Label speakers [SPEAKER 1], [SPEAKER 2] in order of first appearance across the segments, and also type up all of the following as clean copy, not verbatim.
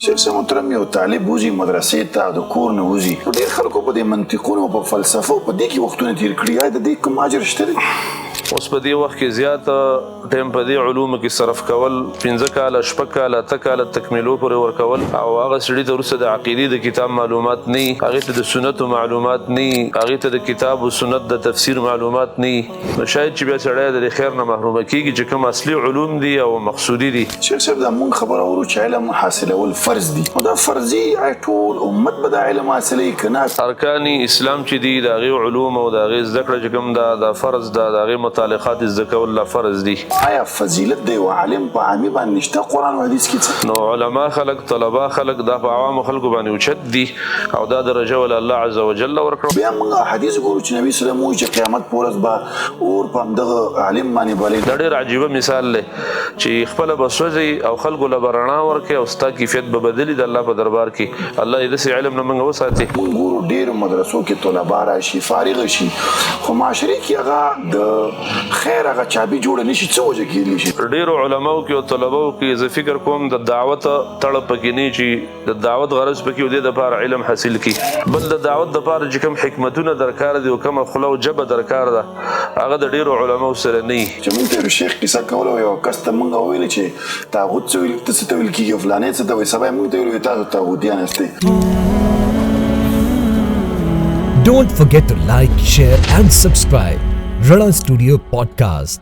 [SPEAKER 1] شیخ صاحب محترم، یو طالب وځي مدرسې ته، د کور نه وځي، نو ډېر خلکو په دې منطقونو، په فلسفو، په دې کې وختونه تېر کړي. آیا د دې کوم اجر شته دی؟
[SPEAKER 2] اوس په دې وخت کې زیات ټایم په دې علومو کې صرف کول، 5 کاله، 6 کاله، 8 کاله تکمیلو پورې ورکول، او هغه سړي ته وروسته د عقیدې د کتاب معلومات نه، هغې ته د سنتو معلومات نه، هغې ته د کتاب او سنت د تفسیر معلومات نه، نو شاید چې بیا سړی د خیر نه محرومه کیږي چې کوم اصلي علوم دي او مقصودي دي.
[SPEAKER 1] شیخ صاحب، دا مونږ خبره اورو چې علم حاصلول فرض دي، نو دا فرضي، آیا ټول امت به دا علم حاصلوي که نه؟
[SPEAKER 2] ارکان اسلام چې دي، د هغې علوم او د هغې زده کړه چې کوم ده، دا فرض ده. د هغې متعلقات زده کول لا فرض دي.
[SPEAKER 1] آیا فضیلت د یو عالم په عامي باندې شته قرآن او حدیث کې څه؟
[SPEAKER 2] نو علما خلق، طلبا خلق، دا په عوامو خلکو باندې اوچت دي او دا درجه ول الله عز وجل ورکړه.
[SPEAKER 1] بیا موږ حدیث ګورو چې نبی صلی الله علیه وسلم وایي چې قیامت پر ورځ به اور په همدغه عالم باندې بلې.
[SPEAKER 2] دا ډېر عجیبه مثال دی چې خپله به سوځي او خلکو له به رڼا ورکړي او ستا کیفیت به بدلي د الله په دربار کې. الله دې داسې علم نه موږ وساتي.
[SPEAKER 1] موږ ګورو ډېرو مدرسو کې طلبا راشي، فارغ شي، خو معاشرې کې هغه د خیر هغه چابي جوړه نشي. څه وجه کېدلی شي؟
[SPEAKER 2] ډېرو علماو کې او طلباو کې زه فکر کوم د دعوت تړه پکې نه، چې د دعوت غرض پکې او دې دپاره علم حاصل کړي. بل د دعوت دپاره چې کوم حکمتونه درکار دي او کومه خوله او ژبه درکار ده، هغه د ډېرو علماو سره نه وي.
[SPEAKER 1] چې موږ ته یو شیخ کیسه کوله، یو کس ته موږ وویل چې طاغوت څه ویل، څه ته ویل کېږي، فلانې څه ته وایي، سبا یې موږ ته ویل تاسو طاغوتیان یاستئ.
[SPEAKER 3] Don't forget to like, share, and subscribe Rana Studio Podcast.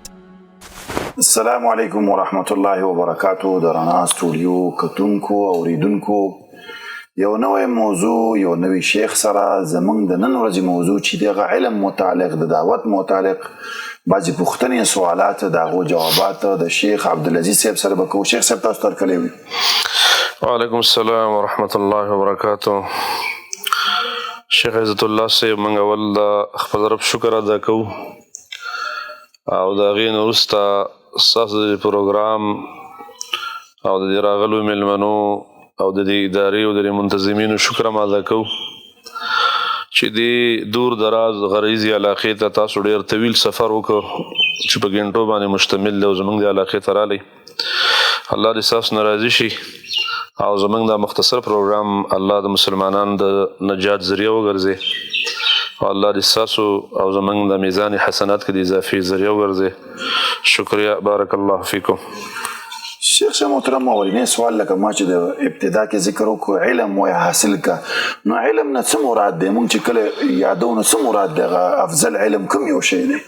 [SPEAKER 1] السلام علیکم ورحمت الله وبرکاتو. د رڼا سټوډیو کتونکو او اوریدونکو، یو نوې موضوع، یو نوی شیخ سره. زمونږ د نن ورځې موضوع چې دغه علم متعلق، د دعوت متعلق بعضې پوښتنې، سوالات، د هغو جوابات د شیخ عبدالعزیز صاحب سره به کوو. شیخ صاحب، تاسو ته هرکلی وي.
[SPEAKER 2] وعلیکم السلام ورحمت الله وبرکاتو. شیخ عزت الله صاحب، موږ اول د خپل رب شکر ادا کوو او د هغې نه وروسته ستاسو د پروګرام او د دې راغلو میلمنو او د دې ادارې او د دې منتظمینو شکر هم ادا کوو چې دې دور دراز غریزي علاقې ته تاسو ډېر طویل سفر وکړ چې په ګنټو باندې مشتمل دی او زمونږ د علاقې ته راغلی. الله دې ستاسو نه راضي شي او زمونږ دا مختصر پروګرام الله د مسلمانانو د نجات ذریعه وګرځي او الله دې ستاسو او زمونږ د میزان حسنات کې د اضافي ذریعه وګرځي. شکریہ، بارک الله فیکم.
[SPEAKER 1] شیخ صاحب محترم، اولنی سوال، لکه ما چې د ابتدا کې ذکر وکړو، علم وای حاصل کا، نو علم نه څه مراد دی؟ مونږ چې کله یادو نو څه مراد دی؟ هغه افضل علم کوم یو شی دی؟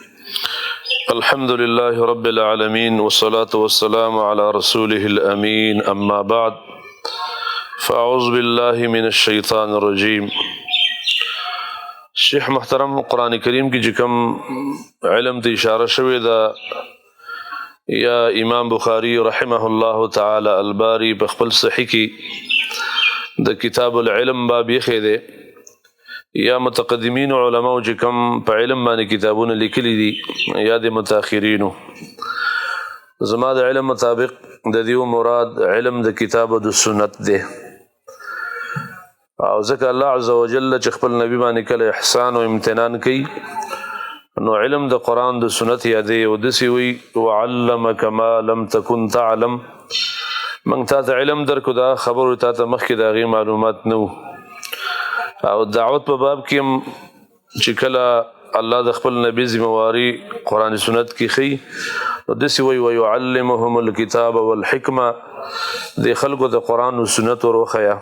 [SPEAKER 2] الحمد لله رب العالمين، والصلاة والسلام على رسوله الأمين، أما بعد، فأعوذ بالله من الشيطان الرجيم. شیخ محترم، قرآن کریم کې چې کوم علم ته اشاره شوې ده، یا امام بخاری رحمه الله تعالی الباری په خپل صحیح کې د کتاب العلم باب یې دی، یا متقدمین علماو چې کوم په علم باندې کتابونه لیکلي دي یا د متأخرینو، زما د علم مطابق د دیو مراد علم د کتاب او د سنت دی. او ځکه الله عز وجل چې خپل نبی باندې کله احسان او امتنان کوي، نو علم د قرآن د سنت یادې او دسی وی: وعلمک ما لم تكن تعلم. من تا ته علم درکو، دا خبرو تا ته مخکې د هغې معلومات نه وو. او دعوت په باب کې هم چې کله الله د خپل نبی ذمہواری قرآن سنت کې ښيي، نو داسې وایي: ويعلمهم الكتاب والحکمه. د خلکو د قرآن او سنت ور وښیه.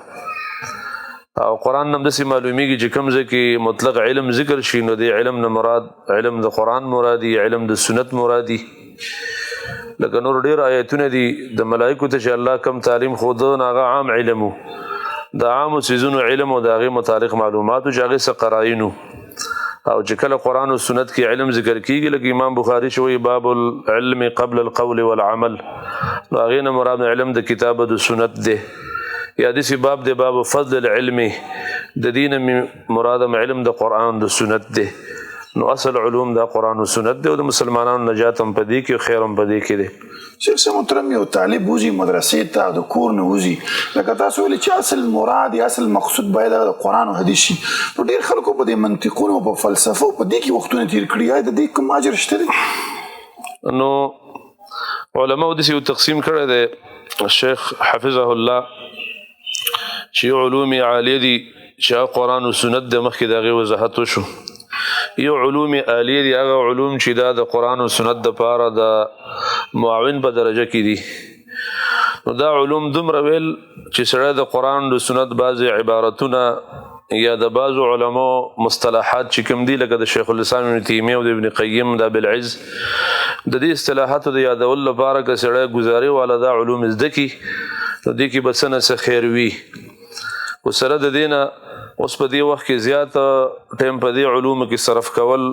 [SPEAKER 2] او قرآن نم داسې معلومیږي چې کوم ځای کې مطلق علم ذکر شي، نو د علم نه مراد علم د قرآن مرادي، علم د سنت مرادي. لکه نور ډېر آیتونه دي، د ملائکو ته چې الله کم تعلیم ښوده، نو هغه عام علم وو، د عامو څیزونو علم او د هغې متعلق معلوماتو چې هغې څه قراینو. او چې کله قرآن او سنت کې علم ذکر کیږي، لکه امام بخاری چې وایي: باب العلم قبل القول والعمل، نو هغې نه مراد علم د کتاب او د سنت دی. یا داسې باب دی، باب فضل العلم، د دین مراد هم علم د قرآن د سنت دی. نو اصل علوم دا قرآن او سنت دی او د مسلمانانو نجات هم په دې کې او خیر هم په دې کې دی.
[SPEAKER 1] شیخ صاحب محترم، یو طالب وځي مدرسې ته، د کور نه وځي، لکه تاسو ویل چې اصل مراد یا اصل مقصود باید د قرآن او حدیث شي، نو ډېر خلکو په دې منطقونو، په فلسفو، په دې کې وختونه تیر کړي. آیا د دې کوم اجر شته دی؟
[SPEAKER 2] نو علماء داسې یو تقسیم کړی دی، شیخ حفظه الله. چې علوم عالیه دي چې هغه قرآن او سنت د مخکې د هغې وضاحت وشو. یو علوم عالیه دي، هغه علوم چې دا د قرآن او سنت دپاره د معاون په درجه کې دي. نو دا علوم دومره ویل چې سړی د قرآن او سنت بعضې عبارتونه یا د بعضو علماو مصطلحات چې کوم دي، لکه د شیخ الاسلام ابن تیمیه او د ابن قیم د ابوالعز، د دې اصطلاحاتو د یادولو لپاره که سړی ګزارې والا دا علوم زده کړي نو دې کې به څه نه څه خیر وي. خو سره د دې نه اوس په دې وخت کې زیات ټایم په دې علومو کې صرف کول،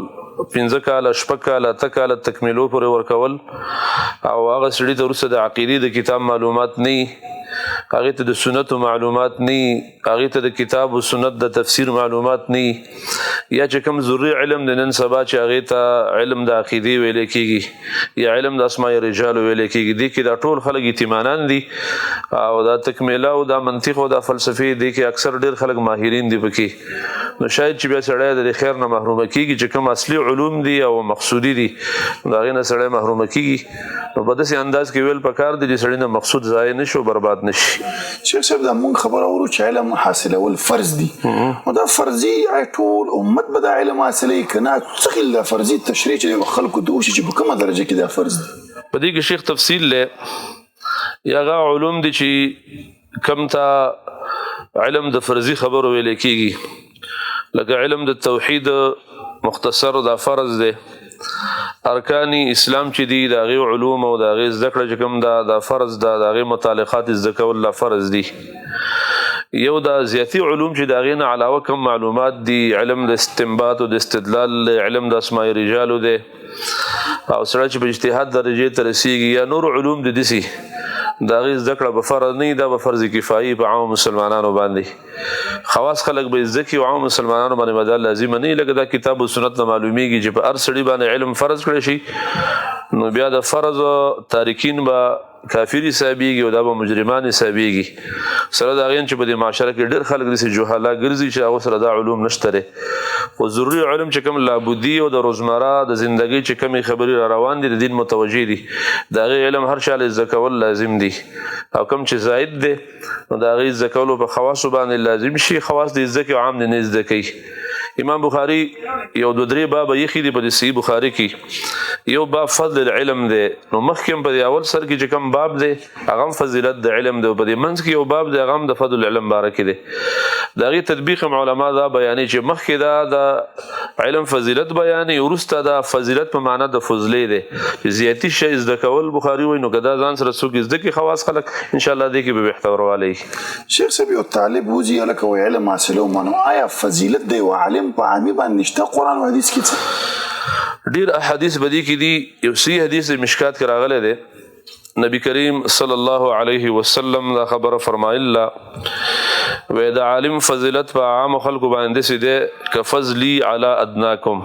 [SPEAKER 2] 5 کاله 6 کاله 8 کاله تکمیلو پورې ورکول، او هغه سړي ته وروسته د عقیدې د کتاب معلومات نه، هغې ته د سنتو معلومات نه، هغې ته د کتاب او سنت د تفسیر معلومات نه، یا چې کوم ضروري علم د نن سبا چې هغې ته علم د عقیدې ویل کېږي یا علم د اسماء رجال ویل کېږي، دې کې دا ټول خلک یتیمانان دي او دا تکمیله او دا منطق او دا فلسفې دې کې اکثر ډېر خلک ماهرین دي پکې. نو شاید چې بیا سړی د دې خیر نه محرومه کېږي چې کوم اصلي علوم دي او مقصودي دي، د هغې نه سړی محرومه کېږي. نو په داسې انداز کې ویل پکار دي چې سړی نه مقصود ضایع نه شي او برباد نه شي.
[SPEAKER 1] شیخ صاحب، دا مونږ خبره اورو چې علم حاصلول فرض دي، نو دا فرضي ټول امت به دا علم حاصلوي که نه؟ څه خیال دا فرضي تشریح چې خلکو ته وشي چې په کومه درجه کې دا فرض دي؟
[SPEAKER 2] په دې کې شیخ تفصیل دی. یا هغه علوم دي چې کم ته علم د فرضي خبرو ویل کېږي، لکه علم د توحید مختصر دا فرض دی، ارکان اسلام چې دي د هغې علوم او د هغې زده کړه چې کوم ده دا فرض ده، د هغې متعلقات زده کول دا فرض دي. یو دا زیاتی علوم چې د هغې نه علاوه کوم معلومات دي، علم د استنباط او د استدلال دی، علم د اسماء رجالو دی، او سړی چې په اجتهاد درجې ته رسېږي یا نور علوم د دسي، د هغې زده کړه به فرض نه وي، دا به فرض کفایي په عام مسلمانانو باندې، خواص خلک به زده کړي او عام مسلمانانو باندې به دا لازمه نه وي. لکه دا کتاب او سنت نه معلومیږي چې په هر سړي باندې علم فرض کړی شي نو بیا د فرض تارکین به کافر حسابیږي او دا به مجرمان حسابیږي. سره د هغې چې په دې معاشره کې ډېر خلک داسې جهلا ګرځي چې هغو سره دا علوم نشته دی، خو ضروري علم چې کوم لابودي او د روزمره د زندګۍ چې کومې خبرې را روان دي د دین متوجه دي، د هغې علم هر چا له زده کول لازم دي، او کوم چې زاید دی نو د هغې زده کولو په خواصو باندې لازم شي، خواص دې زده کوي عام دې نه زده کوي. امام بخاري یو دوه درې بابه ایښي دي په دې صحیح بخاري کې، یو باب فضل العلم دی، نو مخکې هم په دې اول سر کې چې کوم باب دی هغه هم فضیلت د علم دی، او په دې منځ کې یو باب دی هغه هم د فضل العلم باره کې دی. د هغې تطبیق هم علما دا بیانوي چې مخکې دا د علم فضیلت بیانوي، وروسته دا فضیلت په معنا د فضلې دی چې زیاتي شی زده کول بخاري وایي، نو که دا ځان سره څوک زده کړي خواص خلک انشاءالله دې کې به بهتروالی وي.
[SPEAKER 1] شیخ صاحب، یو طالب وځي هلکه وایي علم حاصلوم، نو آیا فضیلت د یو عالم په عامي باندې شته قرآن او حدیث کې څه؟
[SPEAKER 2] ډېر احادیث به دې کې دي. یو صحیح حدیث د مشکات کې راغلی دی، نبی کریم صلی الله علیه وسلم دا خبره فرمایله وی د عالم فضیلت په عام خلکو باندې داسې دی که فضلی علی ادناکم،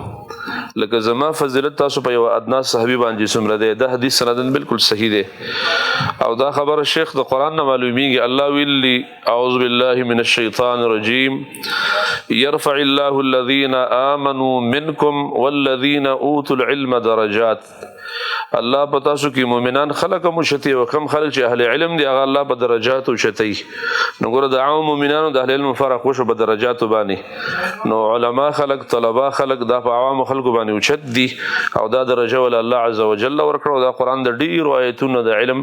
[SPEAKER 2] لکه زما فضیلت تاسو په یو ادنا صحابي باندې څومره دی. دا حدیث سنداً بالکل صحیح دی، او دا خبره شیخ د قرآن نه معلومیږي. الله ویلي اعوذ بالله من الشیطان الرجیم يرفع الله الذين آمنوا منكم والذين اوتوا العلم درجات. الله په تاسو کې مؤمنان خلک هم اوچتوي او کوم خلک چې اهل علم دي هغه الله په درجاتو اوچتوي. نو ګوره د عام مؤمنانو د اهل علم فرق وشو په درجاتو باندې، نو علما خلک طلبا خلک دا په عوامو خلکو باندې اوچت دي، او دا درجه ول الله عز وجل ورکړه. او دا قرآن د ډېرو آیتونو د علم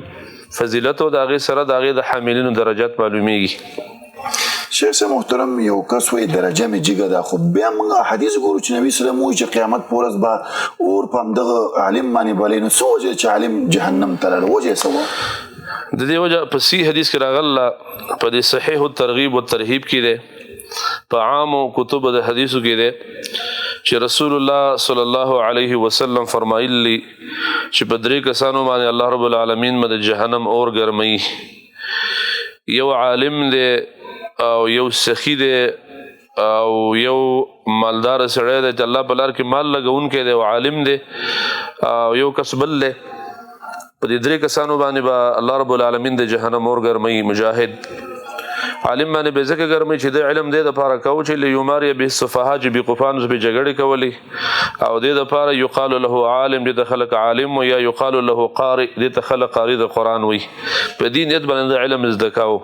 [SPEAKER 2] فضیلت او د هغې سره د هغې د حاملینو درجات معلومیږي.
[SPEAKER 1] شیخ صاحب محترم، یو کس وایي درجه مې جګه ده، خو بیا موږ حدیث ګورو چې نبی صلی الله علیه وسلم وایي چې قیامت په ورځ به اور په همدغه عالم باندې بلې، نو څه وجه چې عالم جهنم ته لاړ؟ وجه یې څه وه؟
[SPEAKER 2] د دې وجه په صحیح حدیث کې راغله، په دې صحیح الترغیب والترهیب کې دی، په عامو کتب د حدیثو کې دی چې رسول الله صلی الله علیه وسلم فرمایلی چې په درې کسانو باندې الله رب العالمین به د جهنم اور ګرموي. یو عالم دی، او یو سخي دی، او یو مالدار سړی دی چې الله په لار کې مال لګونکی دی او عالم دی، او یو کس بل دی. په دې درې کسانو باندې به الله رب العالمین د جهنم اور ګرموي. مجاهد عالم باندې به ځکه ګرموي چې د علم دې دپاره کوو چې لیماري به السفهاء، چې بېقوفانو سره پرې جګړې کولې، او دې دپاره یقال له عالم، دې ته خلک عالم وایي، یا یقال له قارئ، دې ته خلک قاري د قرآن وایي. په دې نیت باندې د علم زده کاوه.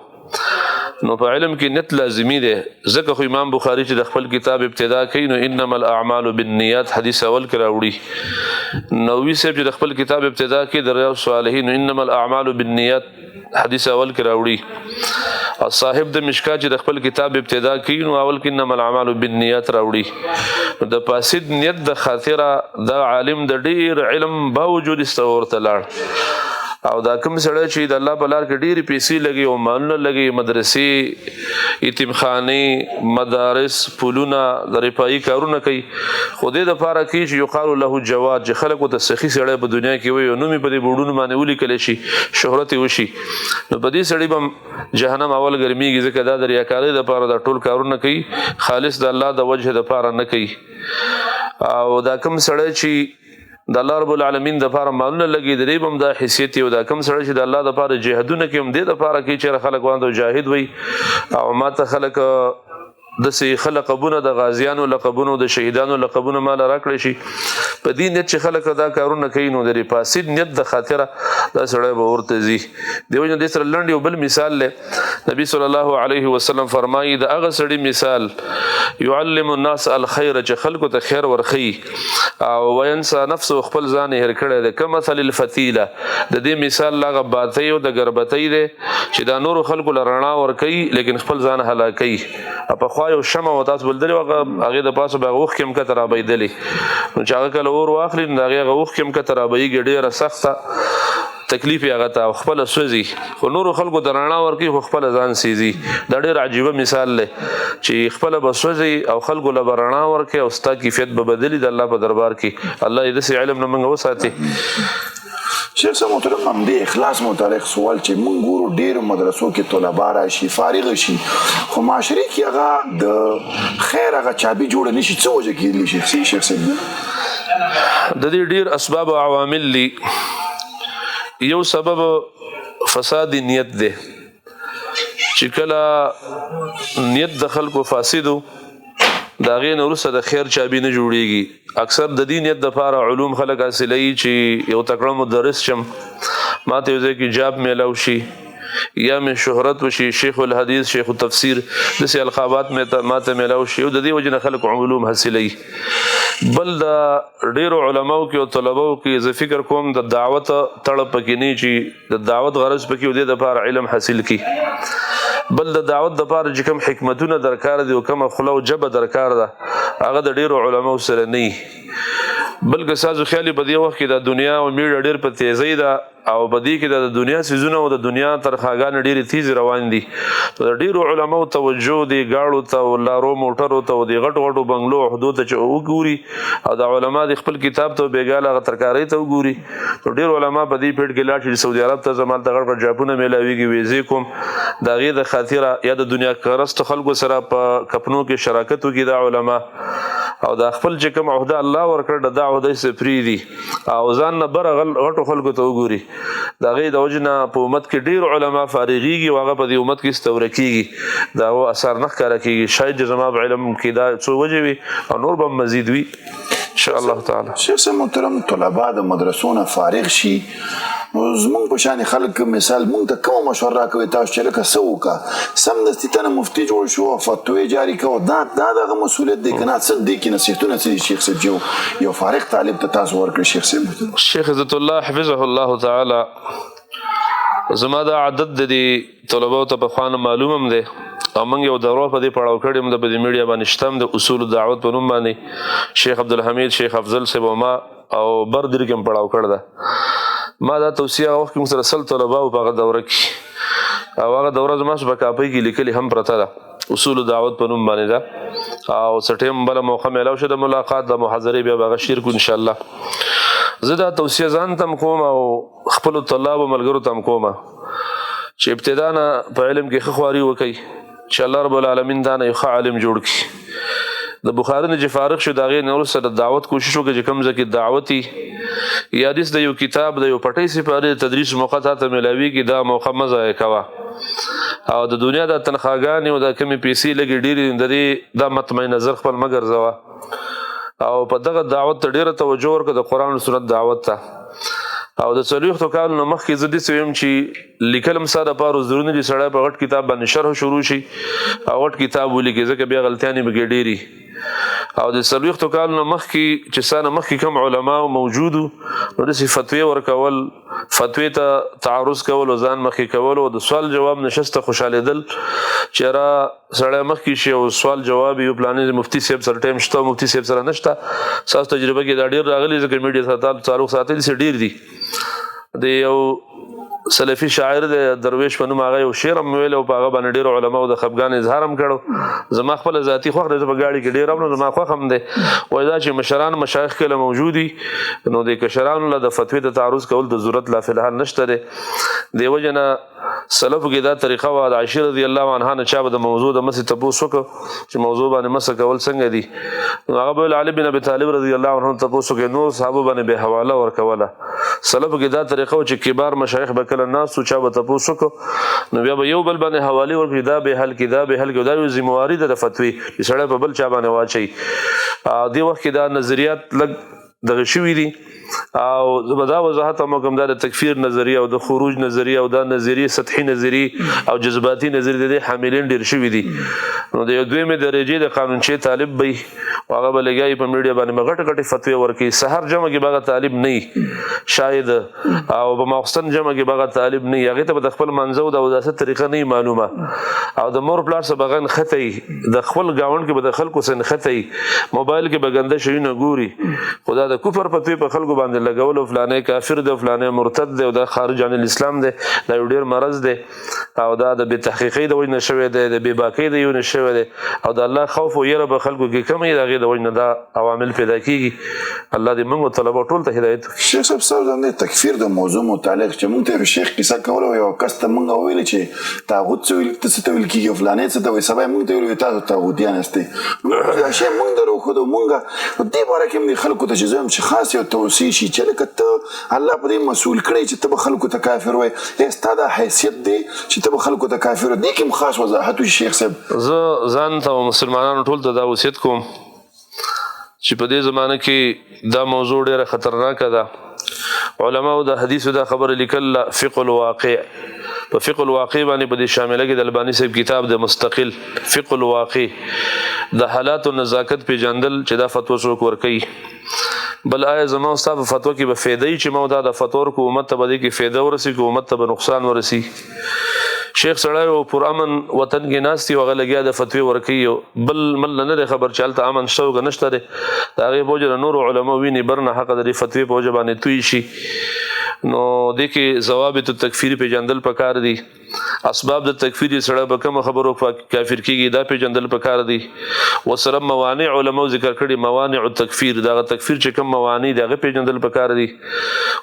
[SPEAKER 2] نو په علم کې نیت لازمی دی، ځکه خو امام بخاری چې د خپل کتاب ابتدا کوي نو انما الاعمال بالنیات حدیث اول کې راوړي. نووي صاحب چې د خپل کتاب ابتدا کوي د ریاض الصالحین نو انما الاعمال بالنیات حدیث اول کې راوړي. او صاحب د مشکا چې د خپل کتاب ابتدا کوي نو اول کې انما الاعمال بالنیات راوړي. نو د فاسد نیت د خاطره د عالم د ډیر علم باوجود استورته لاړ. او دا کوم سړی چې د الله په لار کې ډېرې پیسې لګي او مالونه لګي، مدرسې، یتیمخانې، مدارس، پلونه، د رفاهي کارونه کوي، خو دې دپاره کوي چې یقال له جواد، چې خلکو ته سخي سړی په دنیا کې وي او نوم یې په دې بورډونو باندې ولیکل شي، شهرت یې وشي، نو په دې سړي به جهنم اول ګرمېږي، ځکه دا د ریاکارۍ دپاره دا ټول کارونه کوي، خالص د الله د وجه دپاره نه کوي. او دا کوم سړی چې د الله رب العالمین د پاره مالونه لګي، د دې به هم دا حیثیت یو. دا کوم سړی چې د الله د پاره جهادونه کوي هم دې د پاره کوي چې خلک باندې جاهد وي، او ماته خلک داسې ښه لقبونه، د غازیانو لقبونو، د شهیدانو لقبونه مال راکړی شي، په دې نیت چې خلک دا کارونه کوي، نو د فاسد نیت د خاطره دا سړی به ورته ځي. دې وجه دې سره لنډ یو بل مثال دی. نبی صلی الله علیه وسلم فرمایي د هغه سړي مثال يعلم الناس الخير چې خلکو ته خیر ورخي او وینسا نفسه خپل ځان هېر کړی دی، کمثل الفتیله، د دې مثال لاغه باتۍ او د ګربتۍ دی چې دا نورو خلکو له رڼا ورکوي لیکن خپل ځان هلاکوي. په خوا یو شمع و تاسو بلدلې وه، هغې د پاسه به هغه اوښکې هم کته رابهېدلې، نو چې هغه کله اور واخلي نو د هغې هغه اوښکې هم کته رابهېږي، ډېره سخته تکلیف یې هغه ته او خپله سوځي، خو نورو خلکو ته رڼا ورکوي خو خپله ځان سیزي. دا ډېر عجیبه مثال دی چې خپله به سوځي او خلکو له به رڼا ورکوي او ستا کیفیت به بدلي د الله په دربار کې. الله دې داسې علم نه موږ وساتي.
[SPEAKER 1] شیخ صاحب محترم، همدې اخلاص متعلق سوال چې مونږ ګورو ډېرو مدرسو کې طلبا راشي، فارغ شي، خو معاشرې کې هغه د خیر هغه چابي جوړه نشي، څه وجه کېدلی شي شیخ صاحب؟
[SPEAKER 2] د دې ډېر اسباب او عوامل دي. یو سبب فساد نیت دی، چې کله نیت د خلکو فاسدو د هغې نه وروسته د خیر چابي نه جوړیږي. اکثر د دې نیت دپاره علوم خلک حاصلوي چې یو تکړه مدرس شم، ماته یو ځای کې جاب میلاو شي، یا مې شهرت وشي، شیخ الحدیث، شیخ التفسیر، داسې القابات ماته میلاو شي، او د دې وجې نه خلک علوم حاصلوي. بل د ډېرو علماو کې او طلباو کې زه فکر کوم د دعوت تړه پکې نه چې د دعوت غرض پکې او دې دپاره علم حاصل کړي. بل د دعوت دپاره چې کوم حکمتونه درکار دي او کومه خوله او ژبه درکار ده، هغه د ډېرو علماو سره نه وي. بلکې ستاسو خیال په دې وخت کې د دنیا او میډیا ډېر په تیزۍ ده، او په دې کې د دنیا څیزونه او د دنیا ترخاګانې ډېرې تیزې روان دي. د ډېرو علماو توجه دې ګاړو ته او لارو موټرو ته او دې غټو غټو بنګلو او عهدو ته چې وګوري، او دا علما دې خپل کتاب ته او بېګاله هغه ترکارۍ ته وګوري. نو ډېر علما په دې پېټ کې لاړ شي چې سعودي عرب ته ځم، هلته غټ غټ جاپونه میلاویږي، ویزې کوم، د هغې د خاطره یا د دنیا کرستو خلکو سره په کپنو کې شراکت وکړي دا علما، او دا خپل چې کوم عهده الله ورکړه دا عهده یې څه پرېږدي او ځان نه بره غټو خلکو ته وګوري. د هغې د وجې نه په امت کې ډېر علما فارغېږي او هغه په دې امت کې ستوره کېږي، د هغو اثر نه ښکاره کېږي. شاید چې زما په علم کې دا څو وجې وي او نور به هم مزید وي ان شاء الله تعالی.
[SPEAKER 1] شیخ صاحب محترم، طلبا د مدرسو نه فارغ شي نو زمونږ په شان خلک مثال مونږ ته کومه مشوره راکوي تاسو چې لکه څه وکړه، سمدستي ته نه مفتي جوړ شو او فتوې جاري کوه، دا دغه مسؤلیت دی که نه؟ څه دې کې نصیحتونه څه دي شیخ صاحب چې یو فارغ طالب ته تاسو ورکړي شیخ صاحب محترم؟
[SPEAKER 2] شیخ عزت الله حفظه الله تعالی، زما دا عادت د دې طلباو ته پخوا نه معلوم هم دی، او موږ یو دوره په دې پړاو کړې هم ده، په دې میډیا باندې شته هم د اصول دعوت په نوم باندې شیخ عبدالحمید، شیخ افضل صاحب او ما او بر درې کې هم پړاو کړی ده. ما دا توصیه هغه وخت کې موږ سره 100 طلبا وو په هغه دوره کې، او هغه دوره زما په کاپۍ کې لیکلې هم پرته ده، اصول دعوت په نوم باندې ده. او څه ټایم بله موقع میلاو شو د ملاقات د محاضرې، بیا به هغه شیر کړو انشاءالله. زه دا توصیه ځان ته هم کوم او خپلو طلابو ملګرو ته هم کوم چې ابتدا نه په علم کې ښه خواري وکړئ چې الله رب العالمین دا نه یو ښه عالم جوړ کړي. د بخاري نه چې فارغ شو د هغې نه وروسته د دعوت کوشش وکړي چې کوم ځای کې دعوت وي، یا داسې د یو کتاب د یو پټۍ سپارې د تدریس موقع تا ته میلاویږي، دا موقع مه ضایع کوه. او د دنیا دا تنخواګانې او دا کمې پیسې لږې ډېرې دي، د دې دا مطمئن نظر خپل مه ګرځوه، او په دغه دعوت ته ډېره توجه ورکړه، د قرآن او سنت دعوت ته. او د 40 کالو نه مخکې زه داسې ویم چې لیکل هم ستا دپاره ضروري نه دي، سړی په غټ کتاب باندې شرح شروع شي او غټ کتاب ولیکي، ځکه بیا غلطیانې پکې ډېري. او د 40 کالو نه مخکې چې ستا نه مخکې کوم علما موجود وو، نو داسې فتوې ورکول، فتوې ته تعرض کول او ځان مخکې کول او د سوال جواب نشست ته خوشحالېدل چې را سړی مخکې شي او سوال جواب یو پلانې مفتي صاحب سره ټایم شته، مفتي صاحب سره نشته. ستاسو تجربه کې دا ډېر راغلي، ځکه میډیا سره تعلق ساتل څه ډېر دي. د یو سلفي شاعر دی درویش په نوم، هغه یو شعر هم ویل او په هغه باندې ډېرو علماو د خفګان اظهار هم کړو. زما خپله ذاتي خوښ دی، زه په ګاډي کې ډېر هم نو زما خوښ هم دی. وایي دا چې مشران مشایخ کله موجود دي نو د کشرانو له د فتوې ته تعرض کول د ضرورت لا فی الحال نشته دی. دې وجې نه سلفو کې دا طریقه وه، د عائشې رضی الله عنها نه چا به د موضوع د مسې تپوس وکړ چې موضوع باندې مسه کول څنګه دي، نو هغه به ویل علي بن ابي طالب رضی الله عنه تپوس وکړي، نور صحابه باندې به حواله ورکوله. سلفو کې دا طریقه وه چې کبار مشایخ به کله ناست وو، چا به تپوس وکړ نو بیا به یو بل باندې حوالې ورکړي، دا به حل کړي، دا به حل کړي. دا یو ذمهواري ده د فتوی چې سړی په بل چا باندې واچوي. دې وخت کې دا نظریات لږ دغه شوي دي. او زه به دا وضاحت هم وکړم، دا د تکفیر نظریه او د خروج نظریه او دا نظریه سطحي نظریه او جذباتي نظریه د دې حاملین ډېر شوي دي. نو د یو دویمې درجې د قانونچې طالب به وي او هغه به لګیا وي په میډیا باندې به غټې غټې فتوې ورکوي. سهار جمع کې به هغه طالب نه وي شاید، او په ماخستن جمع کې به هغه طالب نه وي، هغې ته به د خپل منځه او د اوداسه طریقه نه وي معلومه، او د مور پلار سره به هغه نښته وي، د خپل ګاونډ کې به د خلکو سره نښته وي، موبایل کې به ګنده شیونه ګوري. خو دا د کفر فتوې په خلکو باندې لګول، فلانه کافر دی، فلانه مرتد دی، او دا خارج عن الاسلام دی، دا یو ډېر مرض دی، او دا د بې تحقیقۍ د وجې نه شوی دی، د بې باکۍ د یو نه شوی دی، او د الله خوف او یره په خلکو کې کمه وي، د هغې د وجې نه دا عوامل پیدا کیږي. الله دې موږ او طلبه ټول ته هدایت وکړي.
[SPEAKER 1] شیخ صاحب ستاسو د تکفیر د موضوع متعلق چې موږ ته یو شیخ کیسه کوله، یو کس ته موږ وویل چې طاغوت څه ویل، څه ته ویل کېږي، فلانې څه ته وایي، سبا یې موږ ته ویل تاسو طاغوتیان یاستئ. دا شی موږ در وښودو، موږ دې باره کې هم د خلکو ته چې زه وایم چې خاص یو توصیه شي چې لکه ته الله په دې مسؤل کړی چې ته به خلکو ته کافر وایې، ستا دا حیثیت دی چې ته به خلکو ته کافر وایې، دې کې هم خاص وضاحت وشي. شیخ صاحب
[SPEAKER 2] زه ځان ته او مسلمانانو ټول ته دا وصیت کوم چې په دې زمانه کې دا موضوع ډېره خطرناکه ده. علماو د حدیثو دا خبره لیکل فقه الواقع، په فقه الواقع باندې په دې شامله کې د الباني صاحب کتاب د مستقل فقه الواقع د حالات او نزاکت پیژندل چې دا فتوا څوک ورکوي. بل آیا زما او ستا په فتوا کې به فایده وي چې ما دا د فتوا ورکړو امت ته به دې کې فایده ورسي که امت ته به نقصان ورسي؟ شیخ سړی و پر امن وطن کې ناست دی، هغه لګیا د فتوې ورکوي، بل مل نه دی خبر چې هلته امن شته او که نشته دی. د هغې په وجه د نورو علماو وینې برنه حقه د دې فتوې په وجه باندې توی شي. نو دې کې ضوابط التکفیر پېژندل پکار دي، اسباب د تکفیر چې سړی په کومو خبرو کافر کېږي دا پېژندل پکار دي. ورسره موانع علماو ذکر کړي، موانع التکفیر، دغه تکفیر چې کوم موانع دي هغه پېژندل پکار دي.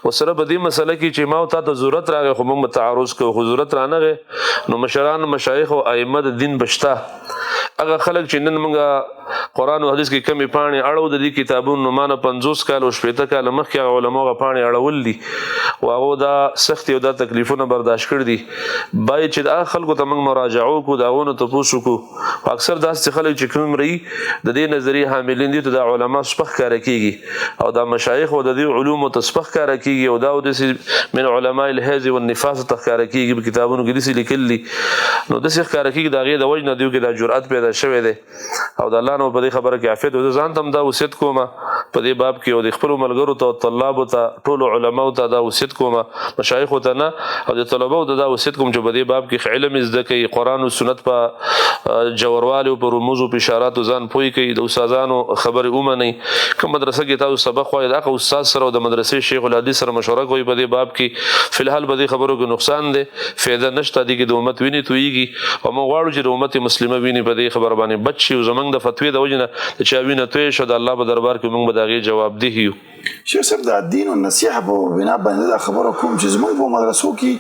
[SPEAKER 2] ورسره په دې مسله کې چې ما او تا ته ضرورت راغی خو موږ به تعرض کوو، خو ضرورت رانغی نو مشران مشایخ او ائمه د دین به شته. هغه خلک چې نن موږ قرآن او حدیث کې کمې پاڼې اړو د دې کتابونو، نو ما نه 50 کاله او 60 کاله مخکې هغه علماو هغه پاڼې اړول دي او هغو دا سختې او دا تکلیفونه برداشت کړي دي. باید چې د هغه خلکو ته موږ مراجعه وکړو، د هغو نه تپوس وکړو. خو اکثر داسې خلک چې کوم ري د دې نظریې حاملین دي، ته دا علما سپک ښکاره کېږي او دا مشایخ او د دې علومو ته سپک ښکاره کېږي او دا داسې من علماء الحیض والنفاس ته ښکاره کېږي، په کتابونو کې داسې لیکل دي. نو داسې ښکاره کېږي، د هغې د وجې نه دیو کې دا جرأت پیدا شوی دی. او د الله نو په دې خبره کې عافیت. زه ځان ته هم دا وصیت کوم په دې باب کې، او د خپلو ملګرو ته او طلابو ته ټولو علماو ته دا وصیت کوم، مشایخو ته نه، او د طلبو ته دا وصیت کوم چې په دې باب کې علم زده کوي، قرآن او سنت په جوړوالي او په رموزو په اشاراتو ځان پوه کوي، د استادانو خبرې ومنئ. کوم مدرسه کې تاسو سبق وایئ د هغه استاد سره او د مدرسې شیخ الحدیث سره مشوره کوئ په دې باب کې. فی الحال په دې خبرو کې نقصان دی، فایده نشته، دې کې د امت وینې تویږي او موږ غواړو چې د امت مسلمه وینې په دې خبره باندې بچ شي او زمونږ د فتوې د وجې نه د چا وینه تویه شوه د الله په دربار کې موږ به د هغې جوابده یو.
[SPEAKER 1] شیخ صاحب د دین او نصیحه په بنا باندې دا خبره کوم چې زمونږ په مدرسو کې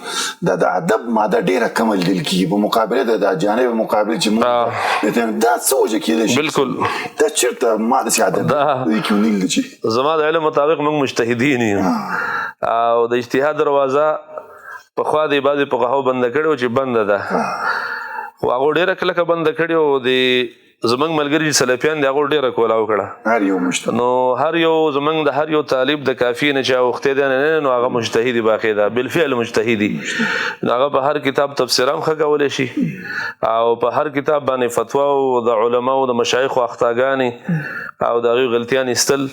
[SPEAKER 1] د ادب ماده ډیره کمه لیدل کیږي په مقابله د جانب مقابل چې موږ دا څه وجه کېدای شي؟
[SPEAKER 2] بالکل
[SPEAKER 1] دا چېرته ما داسې ادب کې ونه لیدل چې
[SPEAKER 2] زما د علم مطابق موږ مجتهدین یو او د اجتهاد دروازه پخوا د بعضې فقهاو بنده کړې وه چې بنده ده، خو هغو ډېره کلکه بنده کړې او د زمنګ ملګری چې سلفیان دی، هغه ډیره کولا وکړه.
[SPEAKER 1] هر یو مجتهد.
[SPEAKER 2] نو هر یو زمنګ د هر یو طالب د کافی نه چا وخته دی نه، نو هغه مجتهدی باقی ده، بالفعل مجتهدی. نو هغه په هر کتاب تفسیر هم ښه کولی شي او په هر کتاب باندې فتوا او د علماو د مشایخ او اخطاګانې او د هغوی غلطیان ایستل.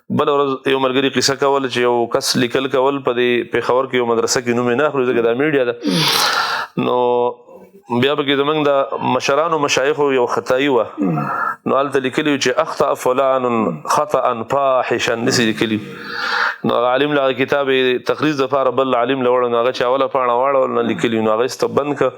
[SPEAKER 2] بل ورځ یو ملګری قصه کول چې یو کس لیکل کول په دې پېښور کې یو مدرسه کې، نوم یې نه اخلو ځکه دا میډیا ده. نو بیا به کې زمونږ د مشرانو مشایخو یو خطایي وه، نو هلته لیکلي چې اخطا فلان خطا فاحشا، داسې لیکلي. نو هغه عالم له هغه کتاب یې تقریظ دپاره بل عالم له وړو، نو هغه چې اوله پاڼه واړول نو لیکلي، نو هغه ایسته بند کړه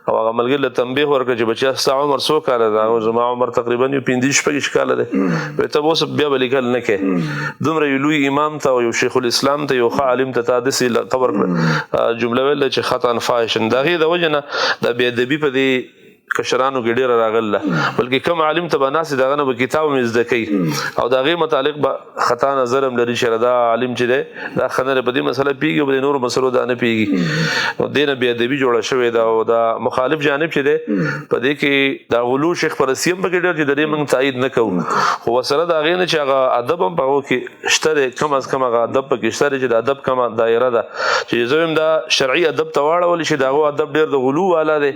[SPEAKER 2] او هغه ملګري له تنبیه ورکړه چې بچیا ستا عمر څو کاله ده؟ هغه زما عمر تقریبا یو 25-26 کاله دی. وایي ته به اوس بیا به لیکل نه کوې، دومره یو لوی امام ته او یو شیخ الاسلام ته، یو ښه عالم ته تا داسې لقب ورکړه، جمله ویل چې خطا فاحشا. د هغې د وجې نه د بې ادبي په دې کشرانو کې ډېره راغله، بلکې کوم عالم ته به ناست د هغه نه به کتاب هم زده کوي او د هغې متعلق به خطا نظر هم لري چې دا عالم چې دی دا ښه نه دی، په دې مسله پوهېږي او په دې نورو مسلو دا نه پوهېږي. نو دې نه بې ادبي جوړه شوې ده. او دا مخالف جانب چې دی په دې کې دا غلو شیخ پرستي هم پکې ډېر چې د دې موږ تایید نه کوو، خو ورسره د هغې نه چې هغه ادب هم په هغو کې شته دی، کم از کم هغه ادب پکې شته دی چې د ادب کمه دایره ده چې زه وایم دا شرعي ادب ته واړول شي. د هغو ادب ډېر د غلو والا دی،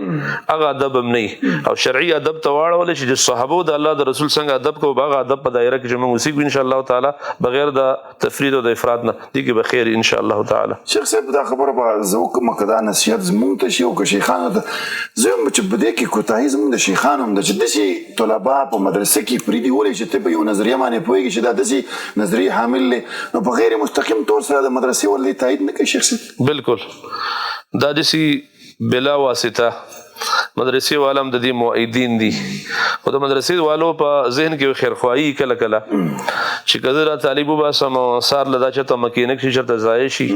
[SPEAKER 2] هغه ادب هم نه، او شرعي ادب ته واړول شي چې صحابه د الله د رسول څنګه ادب کوو، هغه ادب په دایره کې چې موږ وسیږو ان شاء الله تعالی بغیر د تفرید او د افراط نه، دې کې به خیر ان شاء الله تعالی.
[SPEAKER 1] شیخ صاحب، دا خبره به زه وکړم که دا نصیحت زمونږ ته شي او که شیخانو ته؟ زه وایم چې په دې کې کوتاهي زمونږ د شیخانو هم ده چې داسې طلبا په مدرسه کې پرېږدي. ولې چې ته په یو نظریه باندې پوهېږي چې دا داسې نظریې حامل دی، نو په غیر مستقیم طور سره د مدرسې ولې تایید نه کوي شیخ صاحب؟
[SPEAKER 2] بالکل، دا داسې بلا واسطه مدرسې والا هم د دې مؤیدین دي، خو د مدرسې والو په ذهن کې خیرخواهي کله کله چې که زه دا طالب وباسم او سار له دا چېرته مکینک شي، چېرته ضایع شي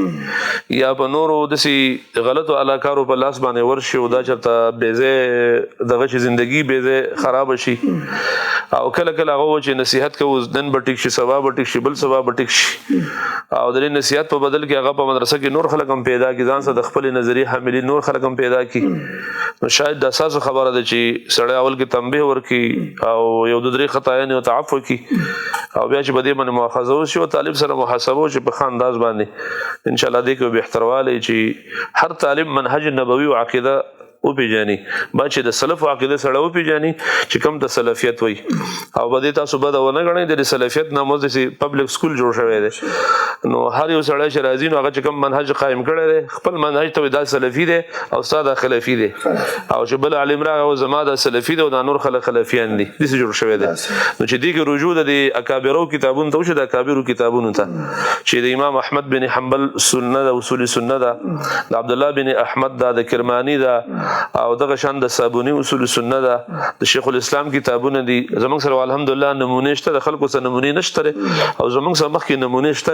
[SPEAKER 2] یا په نورو داسې غلطو علاکارو په لاس باندې ورشي او دا چېرته بې ځای دغه شي، زندګي بې ځای خرابه شي. او کله کله هغه چې نصیحت کوو، نن به ټیک شي، سبا به ټیک شي، بل سبا به ټیک شي، او د دې نصیحت په بدل کې هغه په مدرسه کې نور خلک هم پیدا کړي، ځان سره د خپلې نظریې حاملین نور خلک هم پیدا کړي. نو شاید دا ستاسو خبره ده چې سړی اول کې تنبیه ورکړي او یو د درې خطایانې ورته عفو کړي او بیا چې په دې باندې مؤاخذه وشي او طالب سره محاسبه وشي په ښه انداز باندې، ان شاء الله دې کې بهتروالی چې هر طالب منهج نبوي او عقیده وپیژني، با چې د سلف عقیده سره وپیژني چې کوم د سلفیت وي. او به دې تاسو بده ونه ګڼئ، د سلفیت نامه داسې پبلک سکول جوړ شوی دی. نو هر یو سړی چې راځي، نو هغه چې کوم منهج قایم کړی دی خپل منهج ته، دا سلفي دی او ستا دا خلفي دی، او چې بل عالم راغی او زما دا سلفي دی او دا نور خلک خلفیان دي، داسې جوړ شوی دی. نو چې دې کې رجوع د اکابرو کتابونو ته وشي، د اکابرو کتابونو ته چې د امام احمد بن حنبل سنه ده، اصول سنه ده، د عبد الله بن احمد ده، د کرمانی ده، او دغه شان د صابونی اصول سنه ده، د شیخ الاسلام کتابونه دي. زمونږ سره الحمدلله نمونې شته، د خلکو سره نمونې نشته، او زمونږ سره مخکې نمونې شته،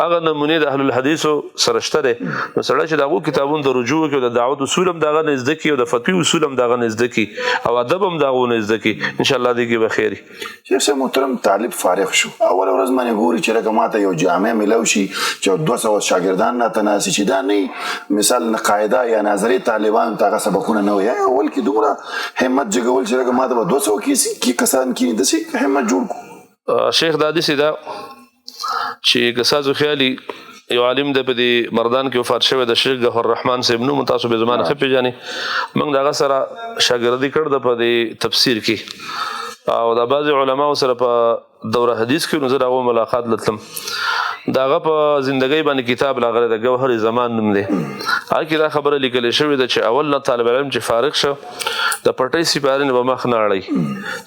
[SPEAKER 2] هغه نمونې د اهل الحدیثو سره شته. نو سړی چې د هغو کتابونو ته رجوع وکړي او د دعوت اصول هم د هغه نه زده کړي او د فتوی اصول هم د هغه نه زده کړي او ادب هم د هغو نه زده کړي، ان شاء الله دې کې به خیر.
[SPEAKER 1] شیخ صاحب محترم، طالب فارغ شو، اول ورځ باندې ګوري چې لکه ماته یو جامع ملو شي چې 200 شاګردان راته ناست، چې دا نه مثال نه قاعده یا نظریه طالبان ته هغه سبقونه نه وي. اول کې دومره همت جګول چې لکه ماته به 200 کې کسان کینې، داسې همت جوړ کو.
[SPEAKER 2] شیخ دادی سیدا چې که ستاسو خیالي یو عالم د په دې مردان کې وفات شوی د شیخ ګوهر الرحمن صاحب نوم، تاسو به زمانه ښه پېژنئ. موږ د هغه سره شاګردي کړ د په دې تفسیر کې او د بعضې علماو سره په دوره حدیث کې. نو زه د هغو ملاقات لتلم، د هغه په زندګۍ باندې کتاب راغلی د ګوهر زمان نوم دی، هغه کې دا خبره لیکل شوې ده چې اول نه طالب علم چې فارغ شو د پټۍ سپارې نه به مخ نه اړوي،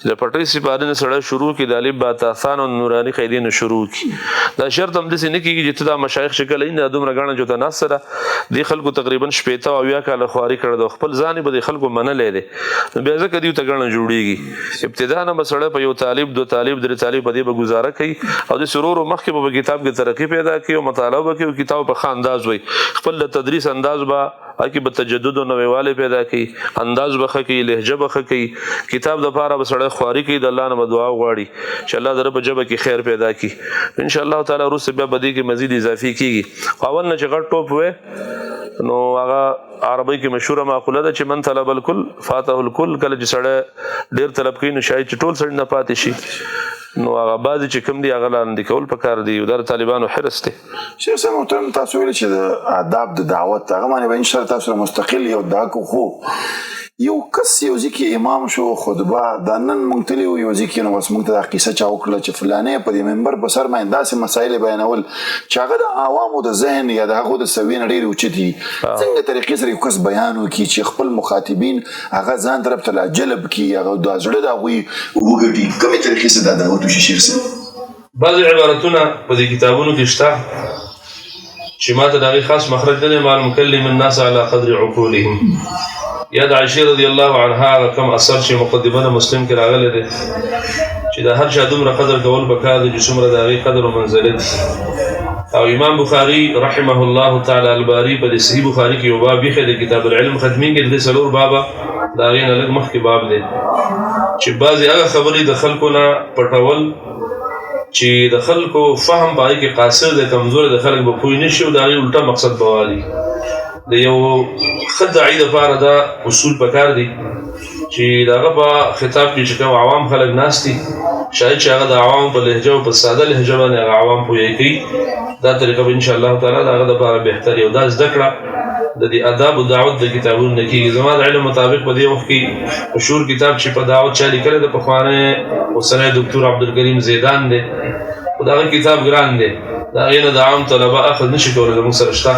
[SPEAKER 2] چې د پټۍ سپارې نه سړی شروع کړي، د الف با تا ثا نو نوراني قاعدې نه شروع کړي. دا شرط هم داسې نه کېږي چې ته دا مشایخ چې کله نه دومره ګڼه چې ته ناست سره دې خلکو تقریبا 60 او 70 کاله خواري کړې ده، خپل ځان یې به دې خلکو منلی دی، نو بیا ځکه دیو ته ګڼه جوړېږي. ابتدا نه به سړی په یو طالب، دو طالب، درې طالب په دې به ګزاره کوي او د سرورو مخکې به په کتاب کې ترقي پیدا کوي او مطالعه به کوي او کتاب په ښه انداز وایي. خپل د تدریس انداز به هکې به تجدد او نویوالی پیدا کوي، انداز به ښه کوي، لهجه به ښه کوي، کتاب د پاره به سړی خواري کوي، د الله نه به دعا غواړي چې الله در په ژبه کې خیر پیدا کړي. ان شاء الله تعالی وروسته بیا به دې کې مزید اضافي کیږي، خو اول نه چې غټ ټوپ وې. نو هغه عربی کې مشهوره معقوله ده چې من طلب الکل فاته الکل، کله چې سړی ډیر طلب کوي نو شاید چې ټول سړی نه پاتې شي. نو هغه بعضې چې کوم دي هغه لاندې کول پکار دي، دا د طالبانو حرص دی.
[SPEAKER 1] شیخ صاحب محترم، تاسو ویل چې د آداب د دعوت هغه باندې به انشاءالله تاسو سره مستقل یو دا کو، خو یو کس یو ځای کې امام شو خطبه دا نن مونږ تللی وو یو ځای کې، نو بس مونږ ته دا قصه چا وکړله چې فلانی په دې منبر په سر باندې داسې مسایل بیانول چې هغه د عوامو د ذهن یا د هغو د سویې نه ډېرې اوچتې دي. څنګه طریقې سره یو کس بیان وکړي چې خپل مخاطبین هغه ځان طرف ته لا جلب کړي، هغه د زړه د هغوی وګټي، کومې طریقې سره دا دعوت وشي شیخ صاحب؟
[SPEAKER 2] بعضې عبارتونه په دې کتابونو کې شته چې ما ته د هغې خاص مخرج نه دی معلوم، کلم الناس على قدر عقولهم، یا د عائشې رضی الله عنها هغه کوم اثر چې مقدمه د مسلم کې راغلی دی چې د هر چا دومره قدر کول پکار دی چې څومره د هغې قدر او منزلت. او امام بخاری رحمه الله تعالی الباری په دې صحیح بخاری کې یو باب ایښی دی، کتاب العلم ختمېږي د دې څلور بابه د هغې نه لږ مخکې باب دی چې بعضې هغه خبرې د خلکو نه پټول چې د خلکو فهم په هغې کې قاصر دی، کمزوری دی، خلک به پوه نه شي او د هغې الټه مقصد به والي. د یو ښه داعي دپاره دا اصول پکار دي چې د هغه په خطاب کې چې کوم عوام خلک ناست دي، شاید چې هغه د عوام په لهجه او په ساده لهجه باندې هغه عوام پوهه کوي، دا طریقه به انشاءالله تعالی د هغه دپاره بهتر یو. دا زده کړه د دې آداب او دعوت د کتابونو نه کېږي. زما د علم مطابق په دې وخت کې مشهور کتاب چې په دعوت چا لیکلی د پخوانی اوسنی دکتور عبدالکریم زیدان دی، خو د هغه کتاب ګران دی، د هغې نه د عام طلبه اخذ نشي کولی. زموږ سره شته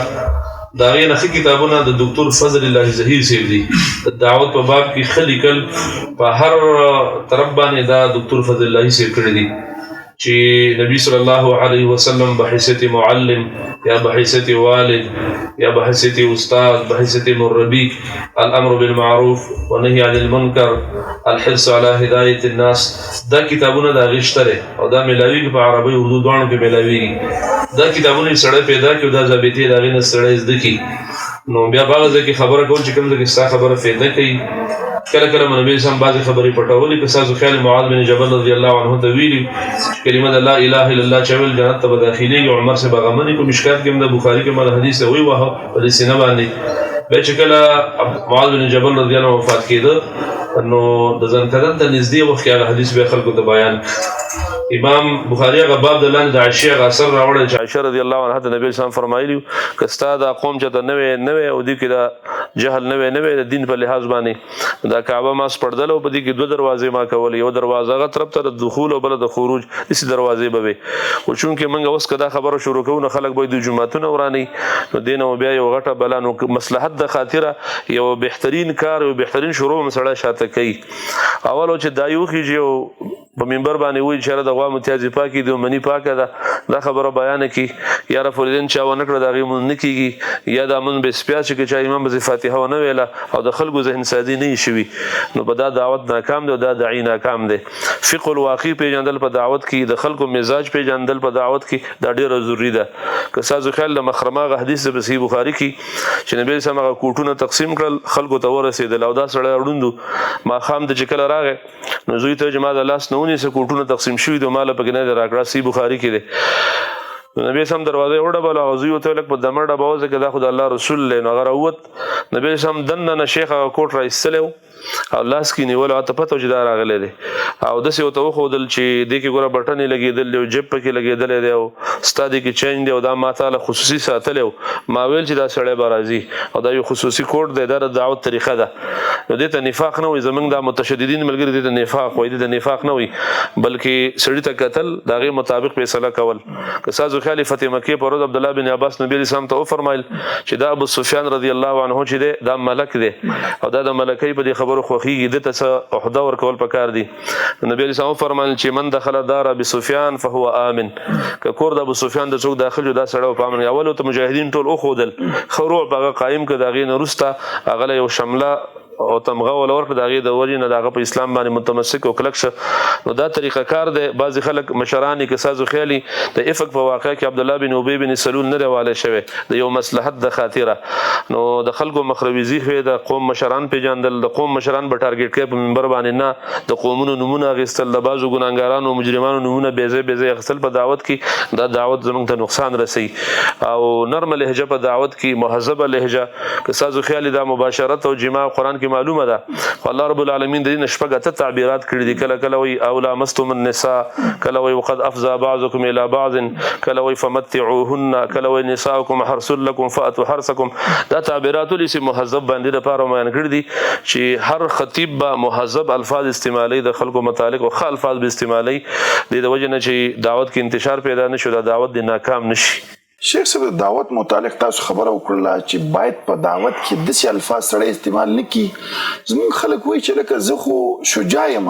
[SPEAKER 2] د هغې نه ښه کتابونه د دکتور فضل الله ظهیر صاحب دي، د دعوت په باب کې ښه لیکل په هر طرف باندې دا دکتور فضل الله صاحب کړی دي چې نبی صلی الله علیه وسلم بحیثیت معلم یا بحیثیت والد یا بحیثیت استاد بحیثیت مربی، الامر بالمعروف ونهی عن المنکر، الحرص على هدایت الناس، دا کتابونه د هغې شته دی او دا میلاویږي په عربي اردو دواړو کې میلاویږي. دا کتابونه یې سړی پیدا کړي او دا ضابطې د هغې نه سړی زده کړي، نو بیا په هغه ځای کې خبره کول چې کوم ځای کې ستا خبره فایده کوي. کله کله نبی اسلام بعضې خبرې پټولې، که ستاسو خیال معاذ بن جبل رضی الله عنه ته ویلي چې کلمه د لا اله الا الله چې ویل جنت ته به داخلېږي، عمر صاحب هغه مني، په مشکات کې هم د بخاري کې هم د حدیث ته ویې واهه په دې سینه باندې. بیا چې کله معاذ بن جبل رضی الله عنه وفات کېده نو د ځنکدن ته نږدې وخت کې هغه حدیث بیا خلکو ته بیان. امام بخاری هغه باب د لاندې د عائشې هغه اثر راوړی چې عائشه رضی الله عنها ته نبی اسلام فرمایلی که ستا دا قوم چې ته نوې نوې او دې کې دا جهل نوې نوې د دین په لحاظ باندې دا کعبه ما سپړدل او په دې کې دوه دروازې ما کولې، یو دروازه هغه طرف ته د دخول او بله د خروج، داسې دروازې به وي. خو چونکې موږ اوس که دا خبره شروع کوو نو خلک به د جوماتونه ورانوي، نو دې نه بیا یو غټه بلا، نو مصلحت د خاطره یو بهترین کار یو بهترین شروع هم سړی شاته کوي. اول چې دا یو خیږي او په منبر باندې وایي چې یاره د غوا متیازې پاکې دي او مني پاکه ده، دا خبره بیان کړي، یا رفع الیدین چا ونه کړه د هغې مونځ نه کېږي، یا دا مونځ به سپیا چې که چا امام به فاتحه ونه ویله او د خلکو ذهن سازي نه شوي، نو په دا دعوت ناکام دی او دا داعي ناکام دی. فقه الواقع پېژندل په دعوت کې، د خلکو مزاج پېژندل په دعوت کې دا ډېره ضروري ده. که ستاسو خیال د مخرمه هغه حدیث د صحیح بخاري کې چې نبی سم هغه کوټونه تقسیم کړل خلکو ته ورسېدل او دا سړی ړوند و، ماښام ته چې کله راغی نو زوی ته چې ما د لاس نه ونیسه کوټونه تقسیم شوي دي ما له پکې نه دی راکړه، صحیح بخاري کې دی. نو نبی سم دروازه یې وډبله او زوی ورته لږ په دمه ډبه وځه که دا خو د الله رسول دی. نو هغه راووت، نبی سم دننه نه شیخ هغه کوټ را ایستلی و او لاس کې نیول، هغه ته پته وه چې دا راغلی دی او داسې ورته وښودل چې دې کې ګوره بټنې لګېدل دی او جیب پکې لګېدلی دی او ستا دې کې چینج دی او دا ما تاله خصوصي ساتلی و، ما ویل چې دا سړی به راځي او دا یو خصوصي کوټ دی، دا د دعوت طریقه ده. نو دې ته نفاق نه وایي، زمونږ دا متشددین ملګري دې ته نفاق وایي، دې ته نفاق نه وایي، بلکې سړي ته کتل د هغې مطابق فیصله کول. که ستاسو خیال فتح مکې پر ورځ عبدالله بن عباس نبی علیه السلام ته وفرمایل چې دا ابو سفیان رضی الله عنه چې دی دا ملک دی او دا د ملکۍ په دې خبرو خوښېږي، ده ته څه عهده ورکول پکار دي. نبی علیه السلام وفرمایل چې من دخل دار ابي سفیان فهو آمن، که کور د ابو سفیان د څوک داخل شو دا سړی په امن. اول ته مجاهدین ټول وښودل، ښه رعب هغه قایم کړ، د هغې نه وروسته هغه له یو شمله او تمغه ول ورکړه، د هغې د وجې نه د هغه په اسلام باندې متمسک او کلک شه. نو دا طریقه کار دی. بعضې خلک مشران یې که ستاسو خیال د افق په واقعه کې عبدالله بن ابی بن سلول نه رواله شوی د یو مصلحت د خاطره. نو د خلکو مخرویزي خوې د قوم مشران پیژندل، د قوم مشران به ټارګټ کوي په منبر باندې نه، د قومونو نومونه اخیستل، د بعضو ګناهګارانو مجرمانو نومونه بې ځای بې ځای اخیستل په دعوت کې، دا دعوت زمونږ ته نقصان رسي. او نرمه لهجه په دعوت کې، مهذبه لهجه، که ستاسو خیال دا مباشرت او جماع قرآن کې معلومه ده، خو الله رب العالمین د دې نه شپږ اته تعبیرات کړي دي. کله کله وایي او لامستم النساء، کله وایي وقد افضى بعضكم الى بعض، کله وایي فمتعوهن، کله وایي نساؤکم حرث لکم فاتوا حرثکم. دا تعبیرات ولې سي مهذب باندې د پاره بیان کړي دي چې هر خطیب به مهذب الفاظ استعمالي، د خلکو متعلق او ښه الفاظ به استعمالي، د دې د وجې نه چې دعوت کې انتشار پیدا نشو، دا دعوت دې ناکام نشي.
[SPEAKER 1] شیخ صاحب، د دعوت متعلق تاسو خبره وکړله چې باید په دعوت کې داسې الفاظ سړی استعمال نه کړي. زموږ خلک وایي چې لکه زه خو شجاع یم،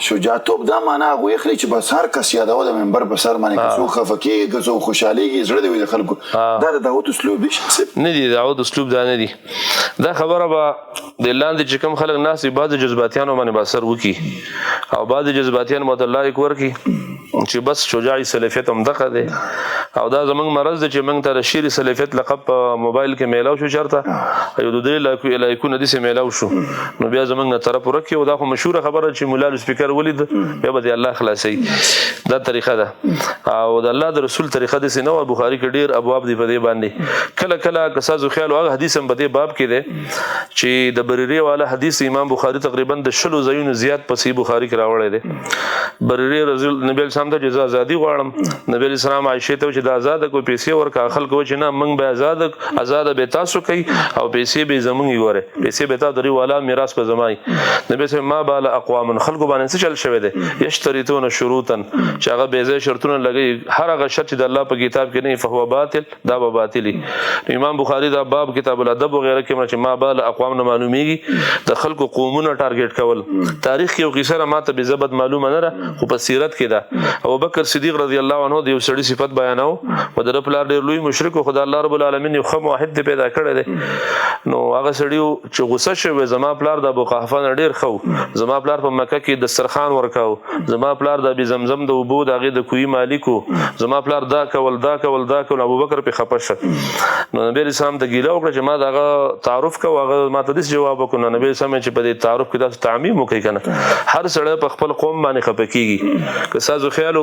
[SPEAKER 1] شجاعتوب دا معنا هغوی اخلي چې بس هر کس یادوه د منبر په سر باندې، که څوک خفه کېږي، که څوک خوشحالېږي، زړه دې وي د خلکو. دا د دعوت اسلوب دی شیخ صاحب؟
[SPEAKER 2] نه دی، دعوت اسلوب دا نه دی. دا خبره به د لاندې چې کوم خلک ناست وي بعضې جذباتیانو باندې به اثر وکړي او بعضې جذباتیان به ورته لایک ورکړي چې بس شجاع سلفیت هم دغه دی. او دا زمونږ مرض دی چې موږ ته د شیر سلفیت لقب په موبایل کې میلاو شو، چېرته یو د درې لایکونه داسې میلاو شو، نو بیا زمونږ نه طرف ورک. او دا خو مشهوره خبره چې مولا لوسپیکر ولید بیا به دې الله خلاصوي. دا طریقه ده او د الله د رسول طریقه داسې نه وه. بخاري کې ډېر ابواب دي په دې باندې. کله کله که ستاسو خیال هغه حدیث هم په دې باب کې دی چې د بریرې والا حدیث امام بخاري تقریبا د 20 ځایونو زیات په صحیح بخاري کې راوړی دی. بریرې رضی نبی اسلام ته چې زه ازادي غواړم، نبی اسلام عایشې ته چې دا آزاده کو پیسې ورکا، خلکو چې نه موږ به آزاد آزاده به تاسو کوي او پیسې به زمونږ وره، پیسې به تا درې والا میراث به زمای. نبی اسلام ما بال اقوام خلکو باندې څه چل شوی دی، یشتریتون شروطا، چې هغه بې ځای شرطونه لګي، هر هغه شرط چې د الله په کتاب کې نه فهو باطل، دا به باطلی. امام بخاری دا باب کتاب الادب وغیرہ کې چې ما بال اقوام نه معلومیږي د خلکو قومونه ټارګټ کول. تاریخ کې یو قصه را ماته به زبد معلومه نه ده، خو په سیرت کې ده. ابوبکر صدیق رضی الله عنه د یو سړي صفت بیانو او د پلار ډېر لوی مشرک، خو د الله رب العالمین یو ښه موحد دی پیدا کړی دی. نو هغه سړی چې غوسه شوی، زما پلار د ابو قحافه نه ډېر ښه و، زما پلار په مکه کې دسترخوان ورکاو، زما پلار د ابي زمزم د اوبو د هغې د کوی مالک و، زما پلار دا کول دا کول دا کول. ابوبکر پرې خفه شه. نو نبی علیه السلام ته ګیله وکړه چې ما د هغه تعارف کو، هغه ما ته داسې جواب وکړو. نو نبی علیه السلام چې په دې تعارف کې تاسو تعمیم وکړئ که نه، هر سړی په خپل قوم باندې خفه کېږي. که ستاسو خیال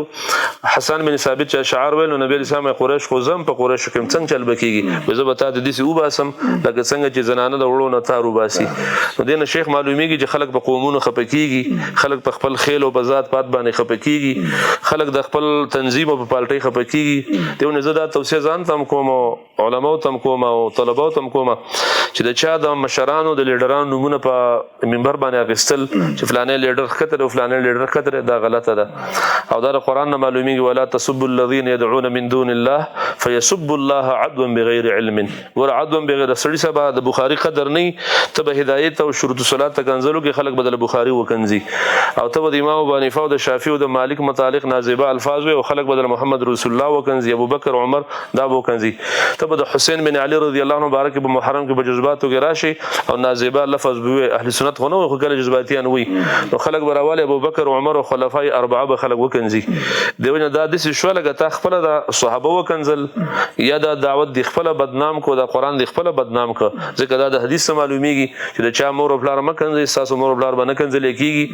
[SPEAKER 2] حسن بن ثابت چې اشعار ویل، نو نبی علیه السلام قریش خو زم په قریشو کې څنګه چل به کېږي، زه به تا ته داسې وباسم لکه څنګه چې زنانه د وړو نه تار وباسي. نو دې نه شیخ معلومیږي چې خلک په قومونو خفه کېږي، خلک په خپل خیل او په ذات پات باندې خفه کېږي، خلک د خپل تنظیم او په پالټۍ خفه کېږي. دی ونه زه دا توصیه ځان ته هم کوم او علماو ته هم کوم او طلباو ته هم کوم چې د چا د مشرانو د لیډرانو نومونه په منبر باندې اخیستل چې فلانی لیډر ښکته دی او فلانی لیډر ښکته دی، دا غلطه ده. او دا د قرآن نه معلومیږي، ولا تسبوا الذین يدعون من دون الله فيسبوا الله عدوا بغیر علم. ګوره عدوا بغیر سړي سبا د بخاري قدر نه، ته به هدایت او شروط صلات ته کنځلو کې خلک بدل بخاري وکنځي، او ته به د امام ابو حنیفه او د شافعي او د مالک متعلق نازبه الفاظ وي او خلک بدل محمد رسول الله وکنځي، ابوبکر عمر دا به وکنځي. ته به د حسین بن علي رضی الله عنه مبارک په محرم کې په جذباتو کې راشي او نازبه لفظ به وي. اهل سنت خو نه خو کله جذباتیان وي، نو خلک به راوالي ابوبکر عمر او خلفای اربعه به خلک وکنځي. دیونه دا داسې شو لکه تا خپله د صحابه وکنځل، یا دا دعوت دی خپله بدنام کو، دا قرآن دی خپله بدنام کو. ځکه دا د حدیث معلومیږي چې د چا مور او پلار مه کنځئ، ستاسو مور او پلار به نه کنځلی کېږي،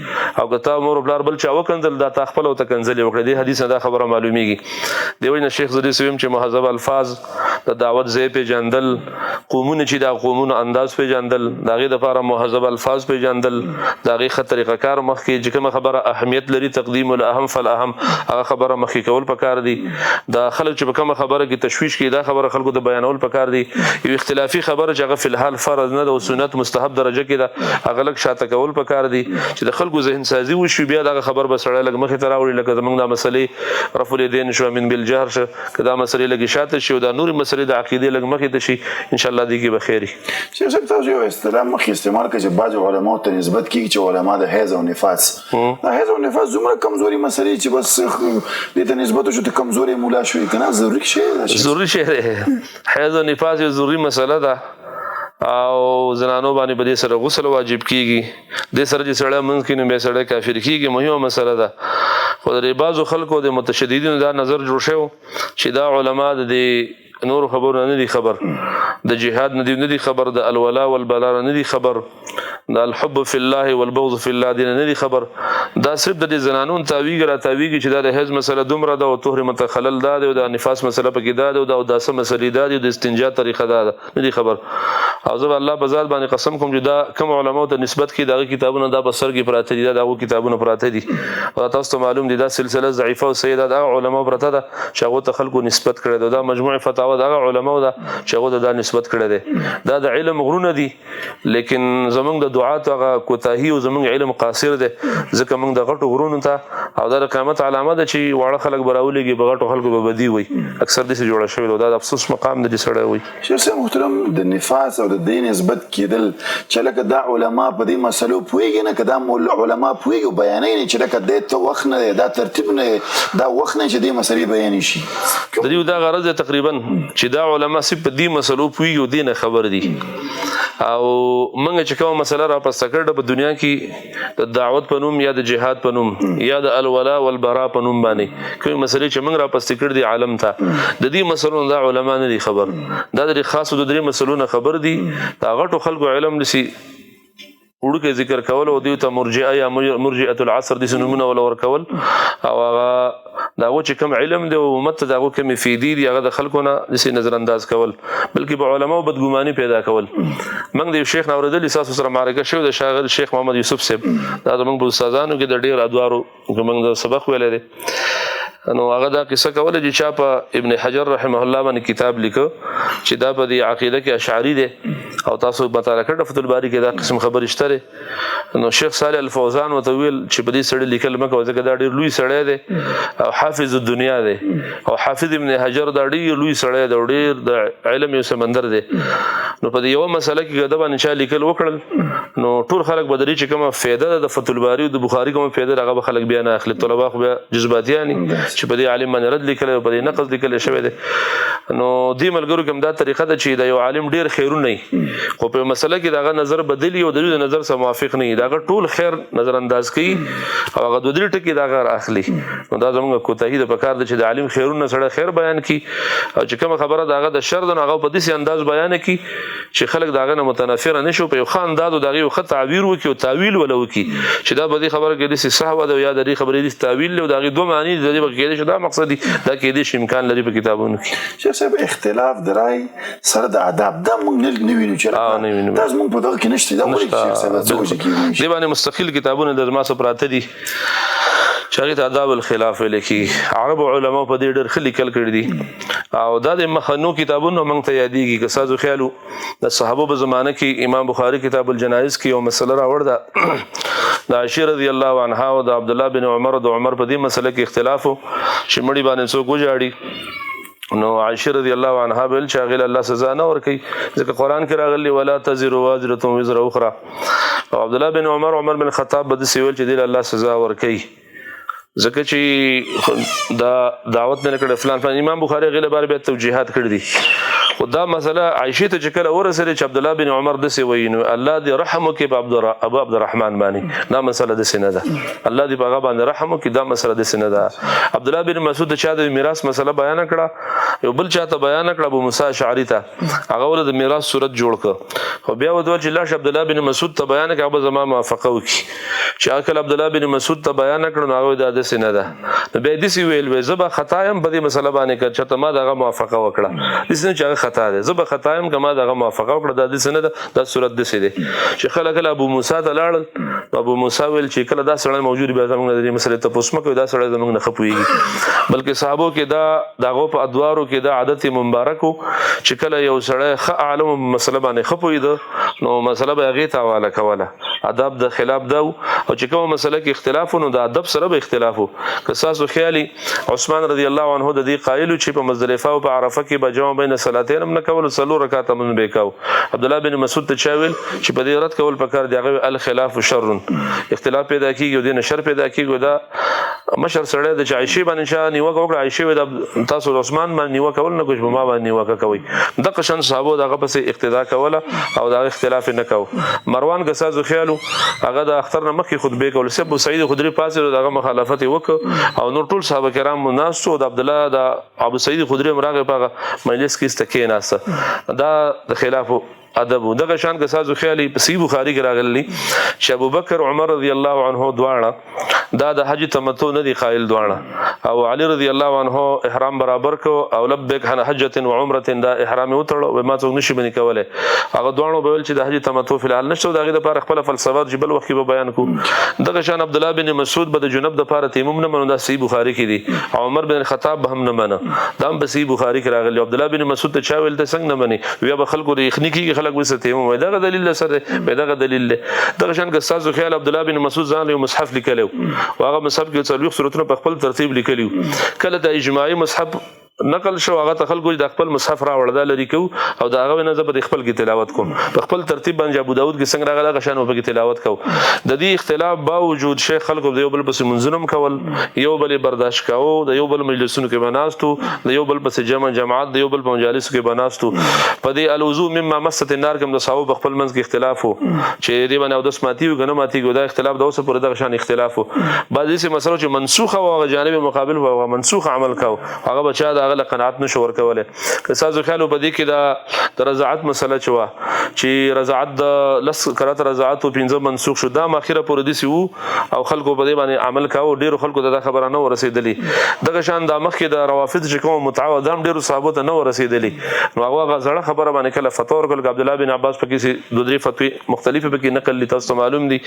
[SPEAKER 2] او که تا مور او پلار بل چا وکنځل دا تا خپله ورته کنځلې وکړې. دې حدیث نه دا خبره معلومیږي. دې وجې نه شیخ زه داسې ویم چې مهذب الفاظ، د دعوت ځای پېژندل، قومونه چې دا قومونو انداز پېژندل، د هغې دپاره مهذب الفاظ پېژندل، د هغې ښه طریقه کار مخکې چې کومه خبره اهمیت لري تقدیم الاهم فالاهم هغه خبره مخکې کول پکار دي. دا خلک چې په کومه خبره کې تشویش کوي دا خبره خلکو ته بیانول پکار دي. یو اختلافي خبره چې هغه فی الحال فرض نه ده او سنت مستحب درجه کې ده هغه لږ شاته کول پکار دي چې د خلکو ذهن سازي وشي، بیا دغه خبر به سړی لږ مخې ته راوړي. لکه زمونږ دا مسلې رفع الیدین شو من بالجهر شو، که دا مسلې لږې شاته شي او دا نورې مسلې د عقیدې لږ مخې ته شي، ان شاء الله دې کې به خیر وي.
[SPEAKER 1] شیخ صاحب تاسو یو اصطلاح مخکې استعمال کړه چې بعضې علماو ته نسبت کېږي چې علما د حیض او نفاس، د حیض او نفاس دومره کمزوري مسلې چې بس دې ته نسبت وشو ته کمزوري مولا شوې که نه؟ ضروري شی دی؟
[SPEAKER 2] ضروري شی دی. حیض او نفاس یو ضروري مسله ده. او زنانو باندې به دې سره غسل واجب کیږي. دې سره چې سړی منځ کې نو بیا سړی کافر کیږي، مهمه مسله ده. خو د بعضو خلکو د متشددینو دا نظر جوړ شو چې دا علما د دې نور خبرو نه دي خبر، د جهاد نه دي خبر، د الولا والبلا نه دي خبر، د الحب فی الله والبغض فی الله دین نه دي خبر. دا صرف د دې زنانون تاویږي را تاویږي چې دا د حیض مسله دومره ده او طهر متخلل ده او د نفاس مسله پکې ده او د داسه مسلې ده او د استنجا طریقه ده، نه دي خبر. او زه الله په ذات باندې قسم کوم چې دا کوم علماو ته نسبت کې دغه کتابونه دا په سر کې پراته دي، دا دغه کتابونه پراته دي. او تاسو ته معلوم دي دا سلسله ضعیفه او سیده دا علماو پراته ده چې هغه ته خلکو نسبت کړی ده. دا مجموعه فتاوا دغه علماو ده چې هغه ته دا نسبت کړی ده. دا د علم غرونه دي، لیکن زمونږ د دعات هغه کوتاهي او زمونږ علم قاصر دی، ځکه مونږ د غټو غرونو ته او دا د قیامت علامه ده چې واړه خلک به راولېږي، په غټو خلکو به بدي وي. اکثر داسې جوړه شوې ده. دا د افسوس مقام دی چې سړی وایي.
[SPEAKER 1] شیخ صاحب محترم، د نفاس او د دې نسبت کېدل چې لکه دا علما په دې مسلو پوهېږي نه، که دا علما پوهېږي او بیانوي نه چې لکه دې ته وخت نه دی، دا ترتیب نه دی، دا وخت نه چې دې مسلې بیانې شي.
[SPEAKER 2] د دې دا غرض دی تقریبا چې دا علما صرف په دې مسلو پوهېږي او دې نه خبر دي. او موږ چې کومه مسله را پسته کړه په دنیا کې د دعوت په نوم یا د جهاد په نوم یا د الولا والبرا په نوم باندې کومې مسلې چې موږ را پسته کړې دي عالم ته، د دې مسلو دا علما نه دي خبر. دا د خاصو د درې مسلو نه خبر دي. دا غټو خلکو علم نسی وړوکی ذکر کول او دیو ته مرجئه یا مرجئه العصر داسې نومونه وله ورکول، او هغه د هغو چې کوم علم دی او امت ته د هغو کومې فیدې دي هغه د خلکو نه داسې نظر انداز کول، بلکې په علماو بدګماني پیدا کول. موږ د یو شیخ نه اورېدلي، ستاسو سره معرکه شوې ده، ښاغلی شیخ محمد یوسف صاحب، دا زموږ په استادانو کې د ډېر ادوارو موږ د سبق ویلی دی. نو هغه دا قصه کوله چې چا په ابن حجر رحمه الله باندې کتاب لیکه چې دا په دې عقیده کې اشعری دی، او تاسو مطالعه کړه فتح الباري کې دا قسم خبرې شته دی. نو شیخ صالح الفوزان ورته ویل چې په دې سړي لیکل مه کوه، ځکه دا ډېر لوی سړی دی او حافظ الدنیا دی، او حافظ ابن حجر دا ډېر لوی سړی دی او ډېر د علم یو سمندر دی. نو په دې یوه مسله کې که ده باندې چا لیکل وکړل نو ټول خلک به د دې چې کومه فایده ده د فتح الباري او د بخاري کومه فایده ده هغه به خلک بیا نه اخلي. طلبا خو بیا جذباتیان دي چې په دې عالم باندې رد لیکلی او په دې نقض لیکلی شوی دی. نو دې ملګرو کې هم دا طریقه ده چې د یو عالم ډېر خیرونه وي، خو په مسله کې د هغه نظر بدلي او د دوی د نظر سره موافق نه وي، د هغه ټول خیر نظر انداز کوي او هغه دوه درې ټکي د هغه اخلي. نو دا زموږ کوتاهي ده. په کار ده چې د عالم خیرونه سره خیر بیان کړي او چې کومه خبره د هغه د شر ده نو هغه په داسې انداز بیان کړي چې خلک د هغه نه متنفر نه شي، په یو ښه انداز او د هغې یو ښه تعبیر وکړي او تاویل وله وکړي چې دا په دې خبره کې داسې سهوه ده یا د دې خبرې داسې تاویل دی او د هغې دوه معنی دي، د دې به کېدای شي دا مقصد دی، دا کېدای شي امکان لري په کتابونو کې.
[SPEAKER 1] شیخ صاحب، اختلاف د رای سره د آداب دا موږ نه وینو چې دا زموږ په دغه کې نشته. دا ولې شیخ صاحب څه وجه کېږي؟
[SPEAKER 2] دې باندې مستقل کتابونه د زما سره پراته دي چې هغې ته آداب الخلاف ویل کېږي. عربو علماو په دې ډېر ښه لیکل کړي دي او دا د مخنو کتابونو موږ ته یادېږي. که ستاسو خیال و د صحابو په زمانه کې امام بخاري کتاب الجنایز کې یو مسله راوړ ده، د عائشې رضی الله عنها او د عبدالله بن عمر او د عمر په دې مسله کې اختلاف و چې مړي باندې څوک وژاړي. نو عائشې رضی الله عنها ویل چې هغې له الله سزا نه ورکوي، ځکه قرآن کې راغلي ولا تزر وازرة وزر اخرى. او عبدالله بن عمر عمر بن خطاب به داسې ویل چې دې له الله سزا ورکوي، ځکه چې دا دعوت نه کړی فلان فلان. امام بخاري هغې لپاره بیا توجیهات کړي دي. خو دا مسله عائشې ته چې کله ورسېده چې عبدالله بن عمر داسې وایي، نو الله دې رحم وکړي په ابو عبدالرحمن باندې، دا مسله داسې نه ده، الله دې په هغه باندې رحم وکړي، دا مسله داسې نه ده. عبدالله بن مسعود چا د میراث مسله بیان کړه، یو بل چا ته بیان کړه، ابو موسی اشعري ته، هغه ول د میراث صورت جوړ کړ. خو بیا ودول چې لاش عبدالله بن مسعود ته بیان کړه، هغه زما موافقه وکړي. چې هغه کله عبدالله بن مسعود ته بیان کړ نو هغه دا داسې نه ده. نو بیا داسې ویل، وی زه به خطا یم په دې مسله باندې که چېرته ما دغه موافقه وکړه، داسې نه چې هغه خطا دی، زه به خطا یم که ما دغه موافقه وکړه، دا داسې نه ده، دا صورت داسې دی. چې خلک کله ابو موسی ته لاړل، نو ابو موسی ویل چې کله دا سړی موجود بیا زموږ د دې مسلې تپوس مه کوئ، دا سړی زموږ نه ښه پوهېږي. بلکې صحابو کې دا د هغو په ادوارو کې دا عادت مبارک و چې کله یو سړی ښه عالم مسله باندې ښه پوهېده نو مسله به هغې ته حواله کوله. ادب د خلاف دا و، او چې کومه مسله کې اختلاف و نو د ادب سره به اختلاف و. که ستاسو خیالي عثمان رضی الله عنه د دې قایل و چې په مزدلفه او په عرفه کې به جمع بین صلاتین هم نه کول، څلور رکعاته مونځ به یې کاوه. عبدالله بن مسعود ته چا ویل چې په دې رد کول پکار دی، هغه ویل الخلاف شر، اختلاف پیدا کیږي او دې نه شر پیدا کیږي. دا مشر سړی د چې عائشې باندې چا نیوکه وکړه، عائشې وې دا تاسو د عثمان باندې نیوکه ول نه کوئ، په ما باندې نیوکه کوئ. دغه شان صحابو دغه پسې اقتدا کوله او دغه اختلاف نه کاوه. مروان که ستاسو خیال هغه د اختر نه مخکې خطبې کول، سب ابو سعید خدري پاڅېدو دغه مخالفت یې وکړ او نور ټول صحابه کرام ناست وو. د عبدالله د ابو سعید خدري هم راغی په هغه مجلس کې ایسته کښېناسته. دا د خلاف ادب. دغه شان که ستاسو خیال په صحیح بخاري کې راغلي چې ابوبکر عمر رضی الله عنه دواړه دا د حج تمتع نه دی قائل دواړه، او علی رضی الله عنه احرام برابر کو او لبیک عن حجه و عمره دا احرام وتړو و ما څوک نشي بنی کوله. هغه دواړو به ویل چې د حج تمتع فی الحال نشته، د هغې دپاره خپله فلسفه چې بل وخت کې به بیان کو. دغه شان عبد الله بن مسعود به د جنب دپاره تیمم نه منو، دا صحیح بخاري کې دي. او عمر بن الخطاب به هم نه منه، دا هم په صحیح بخاري کې راغلي. عبد الله بن مسعود ته چا ویل ته څنګه نه منې؟ بیا به خلکو د یخني کېږي، خلک وسه تیمم وایي، دغه دلیل سره دی، دغه دلیل دی. دغه شان که ستاسو خیال عبد الله بن مسعود ځان یو مصحف لیکلی او هغه مصحف کې 40 سورتونه په خپل ترتیب لیکلی. کله د اجماعي مصحف نقل شو، هغه ته خلکو د خپل مصحف راوړ، دا لري کو او دا هغه نه زه په خپل کې تلاوت کوم په خپل ترتیب باندې. ابو داود کې څنګه راغله هغه شان په کې تلاوت کو. د دې اختلاف باوجود شیخ خلکو د یو بل پسې منځونه کول، یو بل برداشت کاوه، د یو بل مجلسونو کې بناستو، د یو بل پسې جمع جماعت، د یو بل په مجالسو کې بناستو. په دې الوضو مما مست النار کوم د صحابه په خپل منځ کې اختلاف وو چې دې باندې او د سماتي او کنه ماتي، دا اختلاف د اوسه پورې دغه شان اختلاف وو. بعضې څه مسلو چې منسوخه او هغه جانب مقابل هغه منسوخ عمل کاو، هغه بچا دا هغه قناعت نشو ورکوله. که تاسو خیال په دې کې دا د رضاعت مسله چې وه، چې رضاعت د لس کرات رضاعت او پنځه منسوخ شو، دا ماخره پورې دسی وو او خلکو په دې باندې عمل کاوه، ډیرو خلکو ته دا خبره نه ورسېدلې. دغه شان د مخکې د روافض چې کوم متعه ده هم ډیرو صحابو ته نه ورسېدلې، نو هغه هغه زړه خبره باندې کله فتوا ورکړل. عبد الله بن عباس پکې دوه درې فتوی مختلفې پکې نقل دي، تاسو معلوم دي.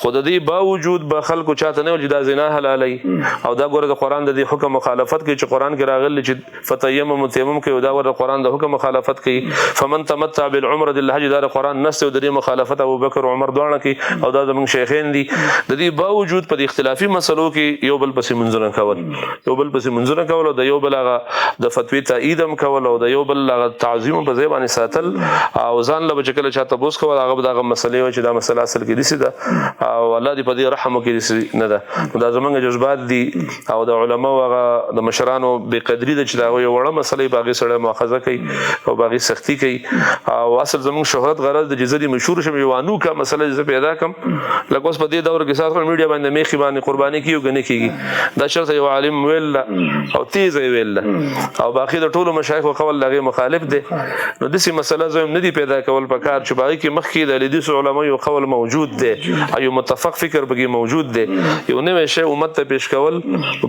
[SPEAKER 2] خو د دې باوجود به خلکو چاته نه ویل چې دا زنا حلالوي او دا ګوره د قرآن د دې حکم مخالفت کوي چې قرآن کې راغلي چې فتیمم تیمم کوي، دا ګوره د قرآن د حکم مخالفت کوي. فمن تمتع بالعمره للحج دا د قرآن نص او د دې مخالفت ابو بکر عمر دواړه کوي او دا زموږ شیخین دي. د دې باوجود په دې اختلافي مسلو کې یو بل پسې منځونه کول، یو بل پسې منځونه کول او د یو بل هغه د فتوی تایید هم کول او د یو بل هغه تعظیم په ځای باندې ساتل او ځان له چې کله چاته بوس کول هغه به دغه مسلې وي چې دا مسله اصل کې داسې ده او الله دې په دې رحم وکړي، داسې نه ده. دا زمونږ جذبات دي او د علماو هغه د مشرانو بې قدري ده چې د هغوی یو وړه مسله یې په هغې سړی مؤاخذه کوي او په هغې سختي کوي. او اصل زمونږ شهرت غرض د چې زه دې مشهور شم، یو انوکه مسله دې زه پیدا کړم. لکه اوس په دې دور کې ساس میډیا باندې میخي باندې قرباني کیږي که نه کیږي، دا چېرته یو عالم ویل او تیز یې ویل او باقي د ټولو مشایخو قول د هغې مخالف دی. نو داسې مسله زه هم نه دي پیدا کول په کار چې په هغې کې مخکې د حدیثو علماو یو قول موجود دی او یو متفق فکر پکې موجود دی، یو نوی شی امت ته پیش کول.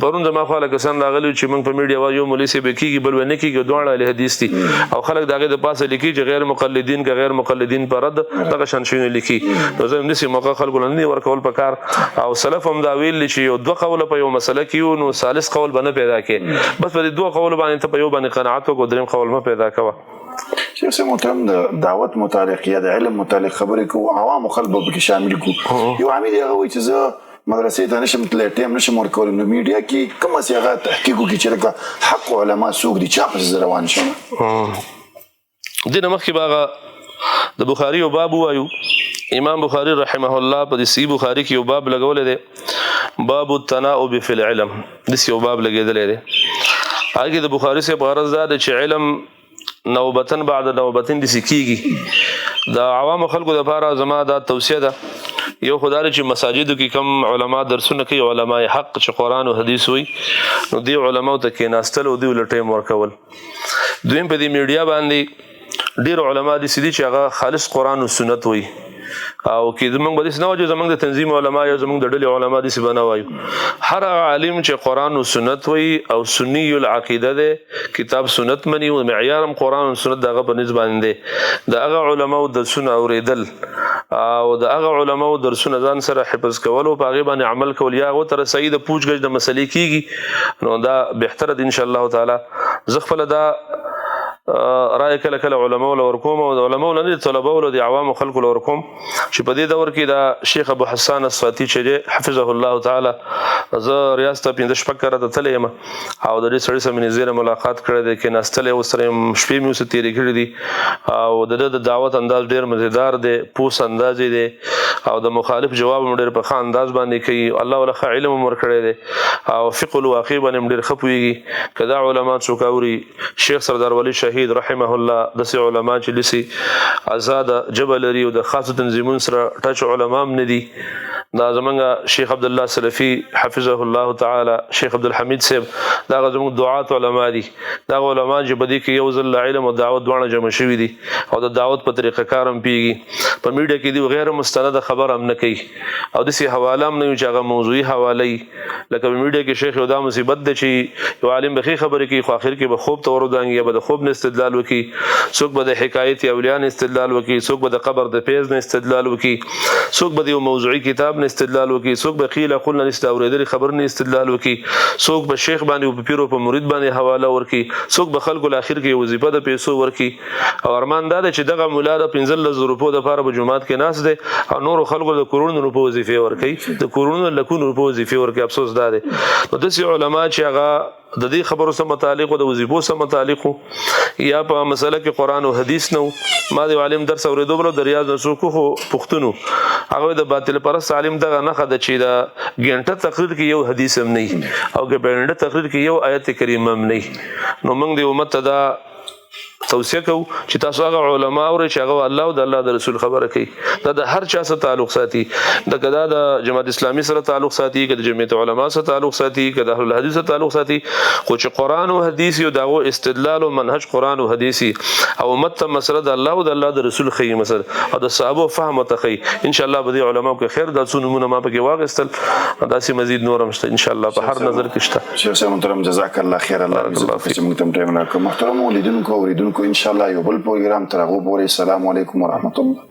[SPEAKER 2] پرون زما خواله کسان راغلي چې موږ په میډیا وایو مولوي صاحب کېږي بل نه کېږي، دواړه اهل حدیث دي او خلک د هغې د پاسه لیکي چې غیر مقلدین که غیر مقلدین پر رد دغه شان شیونه لیکي. نو زه هم داسې موقع خلکو له نه دي ورکول په کار. او سلف هم دا ویل چې یو دوه قوله په یو مسله کې یو نو ثالث قول به نه پیدا کې، بس په دې دوه قولو باندې ته په یو باندې قناعت وکړه، دریم قول مه پیدا کوه.
[SPEAKER 1] شیخ صاحب محترم، د دعوت متعلق یا د علم متعلق خبرې کوو، عوامو خلک به پکې شامل کو. یو عامي دی، هغه وایي چې زه مدرسې ته نشم تللی، ټایم نشم ورکولی، نو میډیا کې کومه سي هغه تحقیق وکړي چې لکه حق علما څوک دي، چا پسې زه روان شم؟
[SPEAKER 2] دې نه مخکې به هغه د بخاري یو باب ووایو. امام بخاري رحمه الله په دې صحیح بخاري کې یو باب لګولی دی، باب التناؤب فی العلم، داسې یو باب لګېدلی دی. هغه کې د بخاري صاحب غرض دا دی چې علم نوبتن بعد نوبتن داسې کېږي. د عوامو خلکو دپاره زما دا توصیه ده، یو خو دا چې مساجدو کې کم علما درسونه کوي، علما حق چې قرآن او حدیث وایي، نو دې علماو ته کېناستل او دوی له ټایم ورکول. دویم په دې میډیا باندې ډېر علما داسې دي چې هغه خالص قرآن او سنت وایي، او کې زمونږ به داسې نه وایو زمونږ د تنظیم علما یا زمونږ د ډلې علما داسې به نه وایو. هر هغه عالم چې قرآن او سنت وایي او سني العقیده دی، کتاب سنت مني او معیار هم قرآن او سنت د هغه په نسبت باندې دی، د هغه علماو درسونه اورېدل او د هغه علماو درسونه ځان سره حفظ کول او په هغې باندې عمل کول یا هغو ته رسایي د پوچ ګچ د مسلې کېږي، نو دا بهتره دی انشاءالله تعالی. زه خپله دا رای کله کله علماو له ورکوم او د علماو له نه طلباو له د عوامو خلکو له ورکوم چې په دې دور کې دا شیخ ابو حسان السواتی چې دی حفظه الله تعالی زه ریاض ته پنځه شپږ کرته تللی یم او د دې سړي سره مې نږدې نه ملاقات کړی دی، کېناستلی ورسره یم، شپې مې ورسره تېرې کړې دي او د ده د دعوت انداز ډېر مزیدار دی، پوس انداز یې دی او د مخالف جواب هم ډېر په ښه انداز باندې کوي. الله وله ښه علم هم ورکړی دی او فقه الواقع باندې هم ډېر ښه پوهېږي. که دا علما څوک اوري، شیخ سردار ولي شهید رحمه الله داسې علما چې لسی آزاده ژبه لري او د خاصو تنظیمونو سره ټچ علما هم نه دي، دا زمونږ شیخ عبد الله سلفي حفظه الله تعالی، شیخ عبد الحمید صاحب، دا زمونږ دعات علما دي. دا علما چې په دې کې یو ځل علم او دعوت دواړه جمع شوي دي او د دعوت په طریقه کار هم پیږي. په میډیا کې دی غیر مستند خبر هم نه کوي او داسې حواله هم نه وي چې هغه موضوعي حواله وي. لکه په میډیا کې شیخ یو دا مصیبت دی چې یو عالم به ښې خبرې کوي خو اخر کې به خوب ته ورودانګي یا به د خوب نه استدلال وکړي، څوک به د حکایت اولیاء نه استدلال وکړي، څوک به د قبر د فیض نه استدلال وکړي، څوک به د یو موضوعي کتاب نه استدلال وکړي، څوک به قیل قل نه د اورېدلې خبر نه استدلال وکړي، څوک به شیخ باندې او په پیر او په مرید باندې حواله ورکړي، څوک به خلکو له اخر کې وظیفه د پیسو ورکړي. او ارمان دا دی چې دغه مولا د 15 روپو دپاره په جومات کې ناست دی او نورو خلکو د کروړونو روپو وظیفې ورکوي، د کروړونو لکونو روپو وظیفې ورکوي. افسوس دا دی. نو داسې علما چې هغه د دې خبرو سره متعلق او د وظیفو سره متعلق یا په مسله کې قرآن او حدیث نه. ما د عالم درس اورېدو بل د ریاض نه څوک خو پښتونو هغه د باطل پرست عالم دغه نښه ده چې د ګنټه تقریر کې یو حدیث هم نه او ګنټه تقریر کې یو آیت کریم هم نه. نو موږ د امت ته دا توصیه کوو چې تاسو هغه علما اورئ چې هغه الله او د الله د رسول خبره کوي. دا د هر چا سره تعلق ساتي، د کدا د جماعت اسلامي سره تعلق ساتي، که د جمعیت علما سره تعلق ساتي، که د اهل الحدیث سره تعلق ساتي، خو چې قرآن او حدیث یو دغه استدلال او منهج قرآن او حدیث او امت ته مسله د الله او د الله د رسول خي مسله او د صحابه فهم ته خي. ان شاء الله به دې علما کې خیر. دا څو نمونه ما پکې واغستل، داسې مزید نور هم شته ان شاء الله، په هر نظر کې شته.
[SPEAKER 1] شیخ صاحب محترم، جزاک الله خیر، الله دې عزت چې موږ ته ټایم راکړ. محترم لیدونکو او اوریدونکو، ان شاء الله یو بل پروګرام، تر هغو پورې السلام علیکم ورحمت الله.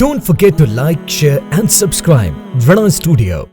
[SPEAKER 3] Don't forget to like, share and subscribe Rana Studio.